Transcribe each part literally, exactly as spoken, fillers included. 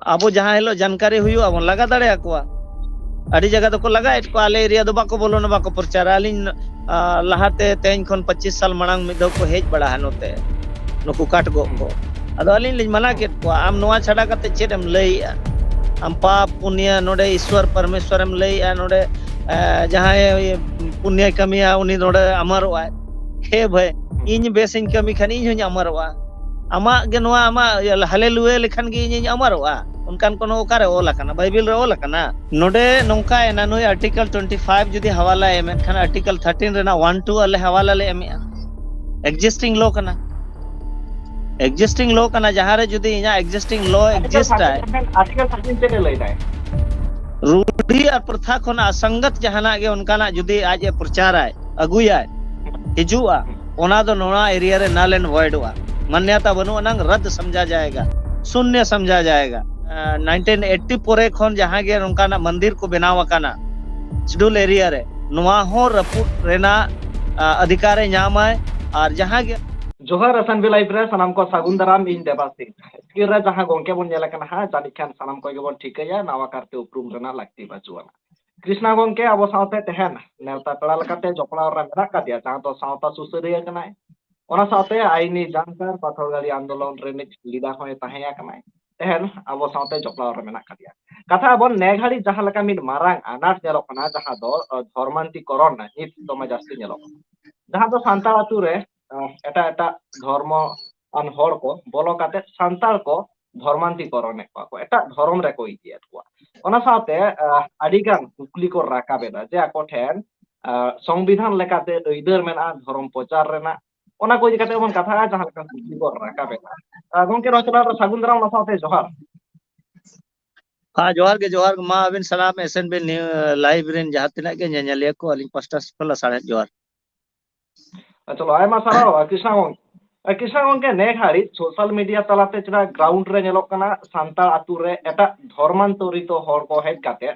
ᱟᱵᱚ ᱡᱟᱦᱟᱸ ᱦᱤᱞᱳᱜ ᱡᱟᱱᱠᱟᱨᱤ ᱦᱩᱭᱩᱜᱼᱟ, ᱵᱚᱱ ᱞᱟᱜᱟ ᱫᱟᱲᱮᱭᱟᱠᱚᱣᱟ᱾ ᱟᱹᱰᱤ ᱡᱟᱭᱜᱟ ᱫᱚᱠᱚ ᱞᱟᱜᱟᱭᱮᱫ ᱠᱚᱣᱟ, ᱟᱞᱮ ᱮᱨᱤᱭᱟ ᱫᱚ ᱵᱟᱠᱚ ᱵᱚᱞᱚᱱᱟ, ᱵᱟᱠᱚ ᱯᱨᱚᱪᱟᱨᱟ᱾ ᱟᱹᱞᱤᱧ ᱞᱟᱦᱟᱛᱮ ᱛᱮᱦᱮᱧ ᱠᱷᱚᱱ ᱯᱚᱸᱪᱤᱥ ᱥᱟᱞ ᱢᱟᱲᱟᱝ ᱢᱤᱫ ᱫᱷᱟᱣ ᱠᱚ ᱦᱮᱡ ᱵᱟᱲᱟᱜᱼᱟ ᱱᱚᱛᱮ, ᱱᱩᱠᱩ ᱠᱟᱴᱜᱚᱜ ᱠᱚ᱾ ᱟᱫᱚ ᱟᱹᱞᱤᱧ ᱞᱤᱧ ᱢᱟᱱᱟ ᱠᱮᱫ ᱠᱚᱣᱟ, ᱟᱢ ᱱᱚᱣᱟ ᱪᱷᱟᱰᱟ ᱠᱟᱛᱮ ᱪᱮᱫ ᱮᱢ ᱞᱟᱹᱭᱮᱜᱼᱟ? ᱟᱢ ᱯᱟᱯ ᱯᱩᱱᱭᱟᱹ, ᱱᱚᱰᱮ ᱤᱥᱣᱚᱨ ᱯᱚᱨᱢᱮᱥᱣᱚᱨ ᱮᱢ ᱞᱟᱹᱭᱮᱜᱼᱟ, ᱱᱚᱰᱮ ᱡᱟᱦᱟᱸᱭ ᱯᱩᱱᱭᱟᱹᱭ ᱠᱟᱹᱢᱤᱭᱟ ᱩᱱᱤ ᱱᱚᱰᱮ ᱟᱢᱟᱨᱚᱜᱼᱟᱭ᱾ ᱦᱮ ᱵᱷᱟᱹᱭ, ᱤᱧ ᱵᱮᱥ ᱤᱧ ᱠᱟᱹᱢᱤ ᱠᱷᱟᱱ ᱤᱧ ᱦᱚᱧ ᱟᱢᱟᱨᱚᱜᱼᱟ᱾ ᱟᱢᱟᱜ ᱜᱮ ᱱᱚᱣᱟ ᱟᱢᱟᱜ ᱦᱟᱞᱮᱞᱩᱭᱟ ᱞᱮᱠᱷᱟᱱ ᱜᱮ ᱤᱧᱤᱧ ᱟᱢᱟᱨᱚᱜᱼᱟ᱾ ᱚᱱᱠᱟᱱ ᱠᱳᱱᱳ ᱚᱠᱟᱨᱮ ᱚᱞ ᱟᱠᱟᱱᱟ? ᱵᱟᱭᱵᱮᱞ ᱨᱮ ᱚᱞ ᱟᱠᱟᱱᱟ? ᱱᱚᱰᱮ ᱱᱚᱝᱠᱟᱭᱮᱱᱟ, ᱱᱩᱭ ᱟᱨᱴᱤᱠᱮᱞ ᱴᱩᱭᱮᱱᱴᱤ ᱯᱷᱟᱭᱤᱵᱷ ᱡᱩᱫᱤ ᱦᱟᱣᱟᱞᱟᱭ ᱮᱢᱮᱫ ᱠᱷᱟᱱ, ᱟᱨᱴᱤᱠᱮᱞ ᱛᱷᱟᱨᱴᱤᱱ ᱨᱮᱱᱟᱜ ᱚᱣᱟᱱ ᱴᱩ ᱟᱞᱮ ᱦᱟᱣᱟᱞᱟ ᱞᱮ ᱮᱢᱮᱜᱼᱟ᱾ ᱮᱠᱡᱤᱥᱴᱤᱝ ᱞᱚ ᱠᱟᱱᱟ, ᱮᱠᱡᱤᱥᱴᱤᱝ ᱞᱚ ᱠᱟᱱᱟ᱾ ᱡᱟᱦᱟᱸ ᱨᱮ ᱡᱩᱫᱤ ᱤᱧᱟᱜ ᱮᱠᱡᱤᱥᱴᱤᱝ ᱞᱚ ᱮᱠᱡᱤᱥᱴ ᱟᱭ, ᱟᱨᱴᱤᱠᱮᱞ ᱛᱷᱟᱨᱴᱤᱱ ᱪᱮᱫ ᱮ ᱞᱟᱹᱭ ᱫᱟᱭ? ᱨᱩᱰᱷᱤ ᱟᱨ ᱯᱨᱚᱛᱷᱟ ᱠᱷᱚᱱ ᱟᱥᱚᱝᱜᱚᱛ ᱡᱟᱦᱟᱱᱟᱜ ᱜᱮ ᱚᱱᱠᱟᱱᱟᱜ ᱡᱩᱫᱤ ᱟᱡ ᱮ ᱯᱨᱚᱪᱟᱨᱟᱭ, ᱟᱹᱜᱩᱭᱟᱭ, ᱦᱤᱡᱩᱜᱼᱟ, ᱚᱱᱟ ᱫᱚ ᱱᱚᱣᱟ ᱮᱨᱤᱭᱟ ᱨᱮ ᱱᱟᱞ ᱮᱱᱰ ᱵᱷᱚᱭᱰᱚᱜᱼᱟ᱾ ᱢᱟᱱᱱᱚᱛᱟ ᱵᱟᱹᱱᱩᱜ ᱟᱱᱟᱝ, ᱨᱟᱫᱽ ᱥᱟᱢᱡᱷᱟ ᱡᱟᱭᱮᱜᱟ, ᱥᱩᱱᱭᱚ ᱥᱟᱢᱡᱷᱟ ᱡᱟᱭᱮᱜᱟ᱾ ᱱᱟᱭᱤᱱᱴᱤᱱ ᱮᱭᱤᱴᱤ ᱯᱚᱨᱮ ᱠᱷᱚᱱ ᱡᱟᱦᱟᱸ ᱜᱮ ᱱᱚᱝᱠᱟᱱᱟᱜ ᱢᱚᱱᱫᱤᱨ ᱠᱚ ᱵᱮᱱᱟᱣ ᱟᱠᱟᱱᱟ ᱥᱤᱰᱩᱞ ᱮᱨᱤᱭᱟ ᱨᱮ, ᱱᱚᱣᱟ ᱦᱚᱸ ᱨᱟᱹᱯᱩᱫ ᱨᱮᱱᱟᱜ ᱟᱸ, ᱚᱫᱷᱤᱠᱟᱨ ᱮ ᱧᱟᱢᱟᱭ᱾ ᱟᱨ ᱡᱟᱦᱟᱸ ᱜᱮ ᱡᱚᱦᱟᱨ ᱮᱥ ᱮᱱ ᱵᱤ ᱞᱟᱭᱤᱵᱷ ᱨᱮ ᱥᱟᱱᱟᱢ ᱠᱚ ᱥᱟᱹᱜᱩᱱ ᱫᱟᱨᱟᱢ, ᱤᱧ ᱫᱮᱵᱟᱥᱤᱝ᱾ ᱥᱠᱨᱤᱱ ᱨᱮ ᱡᱟᱦᱟᱸ ᱜᱚᱝᱠᱮ ᱵᱚᱱ ᱧᱮᱞᱮ ᱠᱟᱱᱟ ᱦᱟᱸᱜ, ᱡᱟᱹᱱᱤᱡ ᱠᱷᱟᱱ ᱥᱟᱱᱟᱢ ᱠᱚ ᱜᱮᱵᱚᱱ ᱴᱷᱤᱠᱟᱹᱭᱟ, ᱱᱟᱣᱟ ᱠᱟᱨᱛᱮ ᱩᱯᱨᱩᱢ ᱨᱮᱱᱟᱜ ᱞᱟᱹᱠᱛᱤ ᱵᱟᱹᱪᱩᱜ ᱟᱱᱟ᱾ ᱠᱨᱤᱥᱱᱟ ᱜᱚᱝᱠᱮ ᱟᱵᱚ ᱥᱟᱶᱛᱮ ᱛᱟᱦᱮᱱ ᱱᱮᱣᱛᱟ ᱯᱮᱲᱟ ᱞᱮᱠᱟᱛᱮ ᱡᱚᱯᱲᱟᱣ ᱨᱮ ᱢᱮᱱᱟᱜ ᱠᱟᱫᱮᱭᱟ, ᱡᱟᱦᱟᱸ ᱫᱚ ᱥᱟᱶᱛᱟ ᱥᱩᱥᱟᱹᱨᱤᱭᱟᱹ ᱠᱟᱱᱟᱭ, ᱚᱱᱟ ᱥᱟᱶᱛᱮ ᱟᱭᱤᱱᱤ ᱡᱟᱱᱠᱟᱨ, ᱯᱟᱛᱷᱚᱨᱜᱟᱲᱤ ᱟᱱᱫᱳᱞᱚᱱ ᱨᱤᱱᱤᱡ ᱞᱤᱰᱟᱨ ᱦᱚᱸᱭ ᱛᱟᱦᱮᱸ ᱠᱟᱱᱟᱭ᱾ ᱛᱮᱦᱮᱧ ᱟᱵᱚ ᱥᱟᱶᱛᱮ ᱡᱚᱯᱲᱟᱣ ᱨᱮ ᱢᱮᱱᱟᱜ ᱠᱟᱫᱮᱭᱟ᱾ ᱠᱟᱛᱷᱟ ᱟᱵᱚᱱ ᱱᱮ ᱜᱷᱟᱹᱲᱤᱡ ᱡᱟᱦᱟᱸ ᱞᱮᱠᱟ ᱢᱤᱫ ᱢᱟᱨᱟᱝ ᱟᱱᱟᱴ ᱧᱮᱞᱚᱜ ᱠᱟᱱᱟ, ᱡᱟᱦᱟᱸ ᱫᱚ, ᱟᱸ, ᱫᱷᱚᱨᱢᱟᱱᱛᱤᱠᱚᱨᱚᱱ ᱱᱤᱛ ᱫᱚᱢᱮ ᱡᱟᱹᱥᱛᱤ ᱧᱮᱞᱚᱜ ᱠᱟᱱᱟ, ᱡᱟᱦᱟᱸ ᱫᱚ ᱥᱟᱱᱛᱟᱲ ᱟᱛᱩ ᱨᱮ, ᱟᱸ, ᱮᱴᱟᱜ ᱮᱴᱟᱜ ᱫᱷᱚᱨᱢᱚ ᱟᱱ ᱦᱚᱲ ᱠᱚ ᱵᱚᱞᱚ ᱠᱟᱛᱮ ᱥᱟᱱᱛᱟᱲ ᱠᱚ ᱫᱷᱚᱨᱢᱟᱱᱛᱤᱠᱚᱨᱚᱱᱮᱫ ᱠᱚᱣᱟ ᱠᱚ, ᱮᱴᱟᱜ ᱫᱷᱚᱨᱚᱢ ᱨᱮᱠᱚ ᱤᱫᱤᱭᱮᱫ ᱠᱚᱣᱟ᱾ ᱚᱱᱟ ᱥᱟᱶᱛᱮ, ᱟᱸ, ᱟᱹᱰᱤ ᱜᱟᱱ ᱠᱩᱠᱞᱤ ᱠᱚ ᱨᱟᱠᱟᱵ ᱮᱫᱟ ᱡᱮ ᱟᱠᱚ ᱴᱷᱮᱱ, ᱟᱸ, ᱥᱚᱝᱵᱤᱫᱷᱟᱱ ᱞᱮᱠᱟᱛᱮ ᱟᱹᱭᱫᱟᱹᱨ ᱢᱮᱱᱟᱜᱼᱟ ᱫᱷᱚᱨᱚᱢ ᱯᱨᱚᱪᱟᱨ ᱨᱮᱱᱟᱜ᱾ ᱚᱱᱟ ᱠᱚ ᱤᱫᱤ ᱠᱟᱛᱮ ᱵᱚᱱ ᱠᱟᱛᱷᱟᱜᱼᱟ, ᱡᱟᱦᱟᱸ ᱞᱮᱠᱟ ᱠᱩᱠᱞᱤ ᱠᱚ ᱨᱟᱠᱟᱵ ᱮᱫᱟ᱾ ᱟᱸ, ᱜᱚᱝᱠᱮ, ᱱᱚᱣᱟ ᱪᱮᱱᱮᱞ ᱨᱮ ᱥᱟᱹᱜᱩᱱ ᱫᱟᱨᱟᱢ, ᱚᱱᱟ ᱥᱟᱶᱛᱮ ᱡᱚᱦᱟᱨ᱾ ᱦᱮᱸ, ᱡᱚᱦᱟᱨ ᱜᱮ, ᱡᱚᱦᱟᱨ ᱜᱮ᱾ ᱢᱟ ᱟᱹᱵᱤᱱ ᱥᱟᱱᱟᱢ S N B New-, live ᱨᱮᱱ ᱡᱟᱦᱟᱸ ᱛᱤᱱᱟᱹᱜ ᱜᱮ ᱧᱮᱧᱮᱞᱤᱭᱟᱹ ᱠᱚ, ᱟᱹᱞᱤᱧ ᱯᱟᱥᱴᱟ ᱥᱮᱫ ᱠᱷᱚᱱ ᱞᱟᱥᱟᱲᱦᱮᱫ ᱡᱚᱦᱟᱨ᱾ ᱪᱚᱞᱚ, ᱟᱭᱢᱟ ᱥᱟᱨᱦᱟᱣ, ᱠᱨᱤᱥᱱᱟ ᱜᱚᱝᱠᱮ᱾ ᱠᱨᱤᱥᱱᱟ ᱜᱚᱝᱠᱮ, ᱱᱮ ᱜᱷᱟᱹᱲᱤᱡ ᱥᱳᱥᱟᱞ ᱢᱤᱰᱤᱭᱟ ᱛᱟᱞᱟᱛᱮ ᱪᱮᱫᱟᱜ ᱜᱨᱟᱣᱩᱱᱰ ᱨᱮ ᱧᱮᱞᱚᱜ ᱠᱟᱱᱟ, ᱥᱟᱱᱛᱟᱲ ᱟᱛᱩ ᱨᱮ ᱮᱴᱟᱜ ᱫᱷᱚᱨᱢᱟᱱᱛᱚᱨᱤᱛᱚ ᱦᱚᱲ ᱠᱚ ᱦᱮᱡ ᱠᱟᱛᱮ,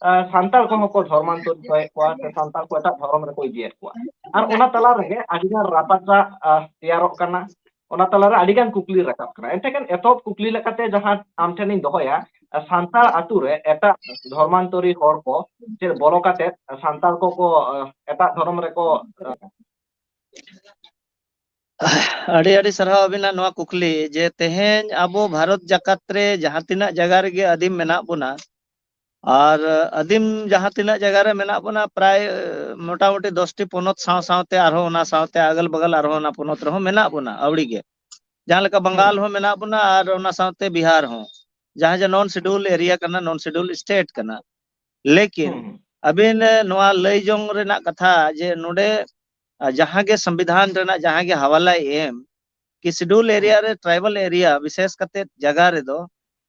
ᱟᱸ, ᱥᱟᱱᱛᱟᱲ ᱠᱚᱦᱚᱸ ᱠᱚ ᱫᱷᱚᱨᱢᱟᱱᱛᱚᱨᱤᱛᱚᱭᱮᱫ ᱠᱚᱣᱟ ᱥᱮ ᱥᱟᱱᱛᱟᱲ ᱠᱚ ᱮᱴᱟᱜ ᱫᱷᱚᱨᱚᱢ ᱨᱮᱠᱚ ᱤᱫᱤᱭᱮᱫ ᱠᱚᱣᱟ᱾ ᱟᱨ ᱚᱱᱟ ᱛᱟᱞᱟ ᱨᱮᱜᱮ ᱟᱹᱰᱤᱜᱟᱱ ᱨᱟᱯᱟᱪᱟᱜ, ᱟᱸ, ᱛᱮᱭᱟᱨᱚᱜ ᱠᱟᱱᱟ᱾ ᱚᱱᱟ ᱛᱟᱞᱟᱨᱮ ᱟᱹᱰᱤ ᱜᱟᱱ ᱠᱩᱠᱞᱤ ᱨᱟᱠᱟᱵ ᱠᱟᱱᱟ᱾ ᱮᱱᱛᱮ ᱠᱷᱟᱱ ᱮᱛᱚᱦᱚᱵ ᱠᱩᱠᱞᱤ ᱞᱮᱠᱟᱛᱮ ᱡᱟᱦᱟᱸ ᱟᱢ ᱴᱷᱮᱱᱤᱧ ᱫᱚᱦᱚᱭᱟ, ᱥᱟᱱᱛᱟᱲ ᱟᱛᱩ ᱨᱮ ᱮᱴᱟᱜ ᱫᱷᱚᱨᱢᱟᱱᱛᱚᱨᱤ ᱦᱚᱲ ᱠᱚ ᱪᱮᱫ ᱵᱚᱞᱚ ᱠᱟᱛᱮ ᱥᱟᱱᱛᱟᱲ ᱠᱚᱠᱚ, ᱮᱴᱟᱜ ᱫᱷᱚᱨᱚᱢ ᱨᱮᱠᱚ ᱟᱹᱰᱤ ᱟᱹᱰᱤ ᱥᱟᱨᱦᱟᱣ ᱟᱹᱵᱤᱱᱟᱜ ᱱᱚᱣᱟ ᱠᱩᱠᱞᱤ, ᱡᱮ ᱛᱮᱦᱮᱧ ᱟᱵᱚ ᱵᱷᱟᱨᱚᱛ ᱡᱟᱠᱟᱛ ᱨᱮ ᱡᱟᱦᱟᱸ ᱛᱤᱱᱟᱹᱜ ᱡᱟᱭᱜᱟ ᱨᱮᱜᱮ ᱟᱹᱫᱤᱢ ᱢᱮᱱᱟᱜ ᱵᱚᱱᱟ, ᱟᱨ ᱟᱹᱫᱤᱢ ᱡᱟᱦᱟᱸ ᱛᱤᱱᱟᱹᱜ ᱡᱟᱭᱜᱟ ᱨᱮ ᱢᱮᱱᱟᱜ ᱵᱚᱱᱟ, ᱯᱨᱟᱭ ᱢᱚᱴᱟᱢᱩᱴᱤ ᱫᱚᱥᱴᱤ ᱯᱚᱱᱚᱛ ᱥᱟᱶ ᱥᱟᱶᱛᱮ ᱟᱨᱦᱚᱸ ᱚᱱᱟ ᱥᱟᱶᱛᱮ ᱟᱜᱟᱞ ᱵᱟᱜᱟᱞ ᱟᱨᱦᱚᱸ ᱚᱱᱟ ᱯᱚᱱᱚᱛ ᱨᱮᱦᱚᱸ ᱢᱮᱱᱟᱜ ᱵᱚᱱᱟ ᱟᱹᱣᱲᱤ ᱜᱮ᱾ ᱡᱟᱦᱟᱸ ᱞᱮᱠᱟ ᱵᱟᱝᱜᱟᱞ ᱦᱚᱸ ᱢᱮᱱᱟᱜ ᱵᱚᱱᱟ ᱟᱨ ᱚᱱᱟ ᱥᱟᱶᱛᱮ ᱵᱤᱦᱟᱨ ᱦᱚᱸ, ᱡᱟᱦᱟᱸ ᱡᱮ ᱱᱚᱱ ᱥᱤᱰᱩᱞ ᱮᱨᱤᱭᱟ ᱠᱟᱱᱟ, ᱱᱚᱱ ᱥᱤᱰᱩᱞ ᱥᱴᱮᱴ ᱠᱟᱱᱟ᱾ ᱞᱮᱠᱤᱱ ᱟᱹᱵᱤᱱ ᱱᱚᱣᱟ ᱞᱟᱹᱭ ᱡᱚᱝ ᱨᱮᱱᱟᱜ ᱠᱟᱛᱷᱟ ᱡᱮ ᱱᱚᱰᱮ ᱡᱟᱦᱟᱸ ᱜᱮ ᱥᱚᱝᱵᱤᱫᱷᱟᱱ ᱨᱮᱱᱟᱜ ᱡᱟᱦᱟᱸ ᱜᱮ ᱦᱟᱣᱟᱞᱟᱭ ᱮᱢ ᱠᱤ ᱥᱤᱰᱩᱞ ᱮᱨᱤᱭᱟ ᱨᱮ, ᱴᱨᱟᱭᱵᱟᱞ ᱮᱨᱤᱭᱟ ᱵᱤᱥᱮᱥ ᱠᱟᱛᱮ ᱡᱟᱭᱜᱟ ᱨᱮᱫᱚ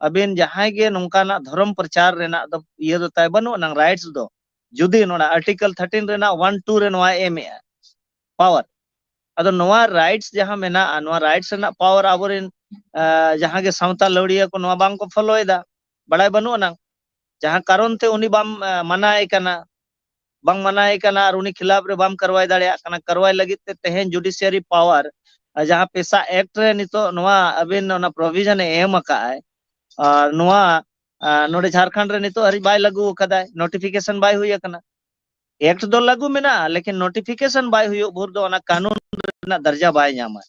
ᱟᱹᱵᱤᱱ ᱡᱟᱦᱟᱸᱭ ᱜᱮ ᱱᱚᱝᱠᱟᱱᱟᱜ ᱫᱷᱚᱨᱚᱢ ᱯᱨᱚᱪᱟᱨ ᱨᱮᱱᱟᱜ ᱫᱚ ᱤᱭᱟᱹ ᱫᱚ ᱛᱟᱭ ᱵᱟᱹᱱᱩᱜ ᱟᱱᱟᱝ, ᱨᱟᱭᱤᱴᱥ ᱫᱚ᱾ ᱡᱩᱫᱤ ᱱᱚᱰᱮ ᱟᱨᱴᱤᱠᱮᱞ ᱛᱷᱟᱨᱴᱤᱱ ᱨᱮᱱᱟᱜ ᱚᱣᱟᱱ ᱴᱩ ᱨᱮ ᱱᱚᱣᱟ ᱮᱢᱮᱜᱼᱟ ᱯᱟᱣᱟᱨ, ᱟᱫᱚ ᱱᱚᱣᱟ ᱨᱟᱭᱤᱴᱥ ᱡᱟᱦᱟᱸ ᱢᱮᱱᱟᱜᱼᱟ, ᱱᱚᱣᱟ ᱨᱟᱭᱤᱴᱥ ᱨᱮᱱᱟᱜ ᱯᱟᱣᱟᱨ ᱟᱵᱚᱨᱮᱱ ᱡᱟᱦᱟᱸ ᱜᱮ ᱥᱟᱶᱛᱟ ᱞᱟᱹᱣᱲᱤᱭᱟᱹ ᱠᱚ ᱱᱚᱣᱟ ᱵᱟᱝ ᱠᱚ ᱯᱷᱚᱞᱳᱭᱮᱫᱟ, ᱵᱟᱲᱟᱭ ᱵᱟᱹᱱᱩᱜ ᱟᱱᱟᱝ᱾ ᱡᱟᱦᱟᱸ ᱠᱟᱨᱚᱱ ᱛᱮ ᱩᱱᱤ ᱵᱟᱢ ᱢᱟᱱᱟᱭᱮ ᱠᱟᱱᱟ, ᱵᱟᱝ ᱢᱟᱱᱟᱭᱮ ᱠᱟᱱᱟ ᱟᱨ ᱩᱱᱤ ᱠᱷᱤᱞᱟᱯ ᱨᱮ ᱵᱟᱢ ᱠᱟᱨᱣᱟᱭ ᱫᱟᱲᱮᱭᱟᱜ ᱠᱟᱱᱟ, ᱠᱟᱨᱣᱟᱭ ᱞᱟᱹᱜᱤᱫ ᱛᱮ ᱛᱮᱦᱮᱧ ᱡᱩᱰᱤᱥᱤᱭᱟᱨᱤ ᱯᱟᱣᱟᱨ ᱡᱟᱦᱟᱸ ᱯᱮᱥᱟ ᱮᱠᱴ ᱨᱮ ᱱᱤᱛᱚᱜ ᱱᱚᱣᱟ ᱟᱹᱵᱤᱱ ᱚᱱᱟ ᱯᱨᱚᱵᱷᱤᱡᱚᱱ ᱮ ᱮᱢ ᱟᱠᱟᱫ ᱟᱭ, ᱟᱨ ᱱᱚᱣᱟ ᱱᱚᱰᱮ ᱡᱷᱟᱲᱠᱷᱚᱸᱰ ᱨᱮ ᱱᱤᱛᱚᱜ ᱦᱟᱹᱨᱤᱡ ᱵᱟᱭ ᱞᱟᱹᱜᱩ ᱟᱠᱟᱫᱟᱭ, ᱱᱳᱴᱤᱯᱷᱤᱠᱮᱥᱚᱱ ᱵᱟᱭ ᱦᱩᱭ ᱟᱠᱟᱱᱟ᱾ ᱮᱠᱴ ᱫᱚ ᱞᱟᱹᱜᱩ ᱢᱮᱱᱟᱜᱼᱟ, ᱞᱮᱠᱤᱱ ᱱᱳᱴᱤᱯᱷᱤᱠᱮᱥᱚᱱ ᱵᱟᱭ ᱦᱩᱭᱩᱜ ᱵᱷᱳᱨ ᱫᱚ ᱚᱱᱟ ᱠᱟᱹᱱᱩᱱ ᱨᱮᱱᱟᱜ ᱫᱟᱨᱡᱟ ᱵᱟᱭ ᱧᱟᱢᱟ᱾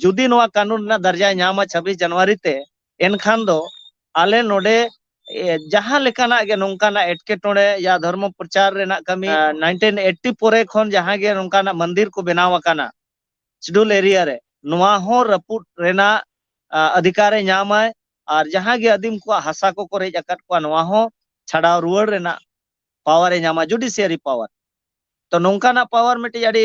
ᱡᱩᱫᱤ ᱱᱚᱣᱟ ᱠᱟᱹᱱᱩᱱ ᱨᱮᱱᱟᱜ ᱫᱟᱨᱡᱟᱭ ᱧᱟᱢᱟ ᱪᱷᱟᱵᱵᱤᱥ ᱡᱟᱱᱩᱣᱟᱨᱤ ᱛᱮ, ᱮᱱᱠᱷᱟᱱ ᱫᱚ ᱟᱞᱮ ᱱᱚᱰᱮ ᱡᱟᱦᱟᱸ ᱞᱮᱠᱟᱱᱟᱜ ᱜᱮ ᱱᱚᱝᱠᱟᱱᱟᱜ ᱮᱴᱠᱮᱴᱚᱬᱮ ᱭᱟ ᱫᱷᱚᱨᱢᱚ ᱯᱨᱚᱪᱟᱨ ᱨᱮᱱᱟᱜ ᱠᱟᱹᱢᱤ ᱱᱟᱭᱤᱱᱴᱤᱱ ᱮᱭᱤᱴᱤ ᱯᱚᱨᱮ ᱠᱷᱚᱱ ᱡᱟᱦᱟᱸ ᱜᱮ ᱱᱚᱝᱠᱟᱱᱟᱜ ᱢᱚᱱᱫᱤᱨ ᱠᱚ ᱵᱮᱱᱟᱣ ᱟᱠᱟᱱᱟ ᱥᱤᱰᱩᱞ ᱮᱨᱤᱭᱟ ᱨᱮ, ᱱᱚᱣᱟ ᱦᱚᱸ ᱨᱟᱹᱯᱩᱫ ᱨᱮᱱᱟᱜ ᱚᱫᱷᱤᱠᱟᱨᱮ ᱧᱟᱢᱟᱭ᱾ ᱟᱨ ᱡᱟᱦᱟᱸ ᱜᱮ ᱟᱹᱫᱤᱢ ᱠᱚᱣᱟᱜ ᱦᱟᱥᱟ ᱠᱚᱠᱚ ᱨᱮᱡ ᱟᱠᱟᱫ ᱠᱚᱣᱟ, ᱱᱚᱣᱟ ᱦᱚᱸ ᱪᱷᱟᱰᱟᱣ ᱨᱩᱣᱟᱹᱲ ᱨᱮᱱᱟᱜ ᱯᱟᱣᱟᱨ ᱮ ᱧᱟᱢᱟ, ᱡᱩᱰᱤᱥᱤᱭᱟᱨᱤ ᱯᱟᱣᱟᱨ᱾ ᱛᱚ ᱱᱚᱝᱠᱟᱱᱟᱜ ᱯᱟᱣᱟᱨ ᱢᱤᱫᱴᱤᱡ ᱟᱹᱰᱤ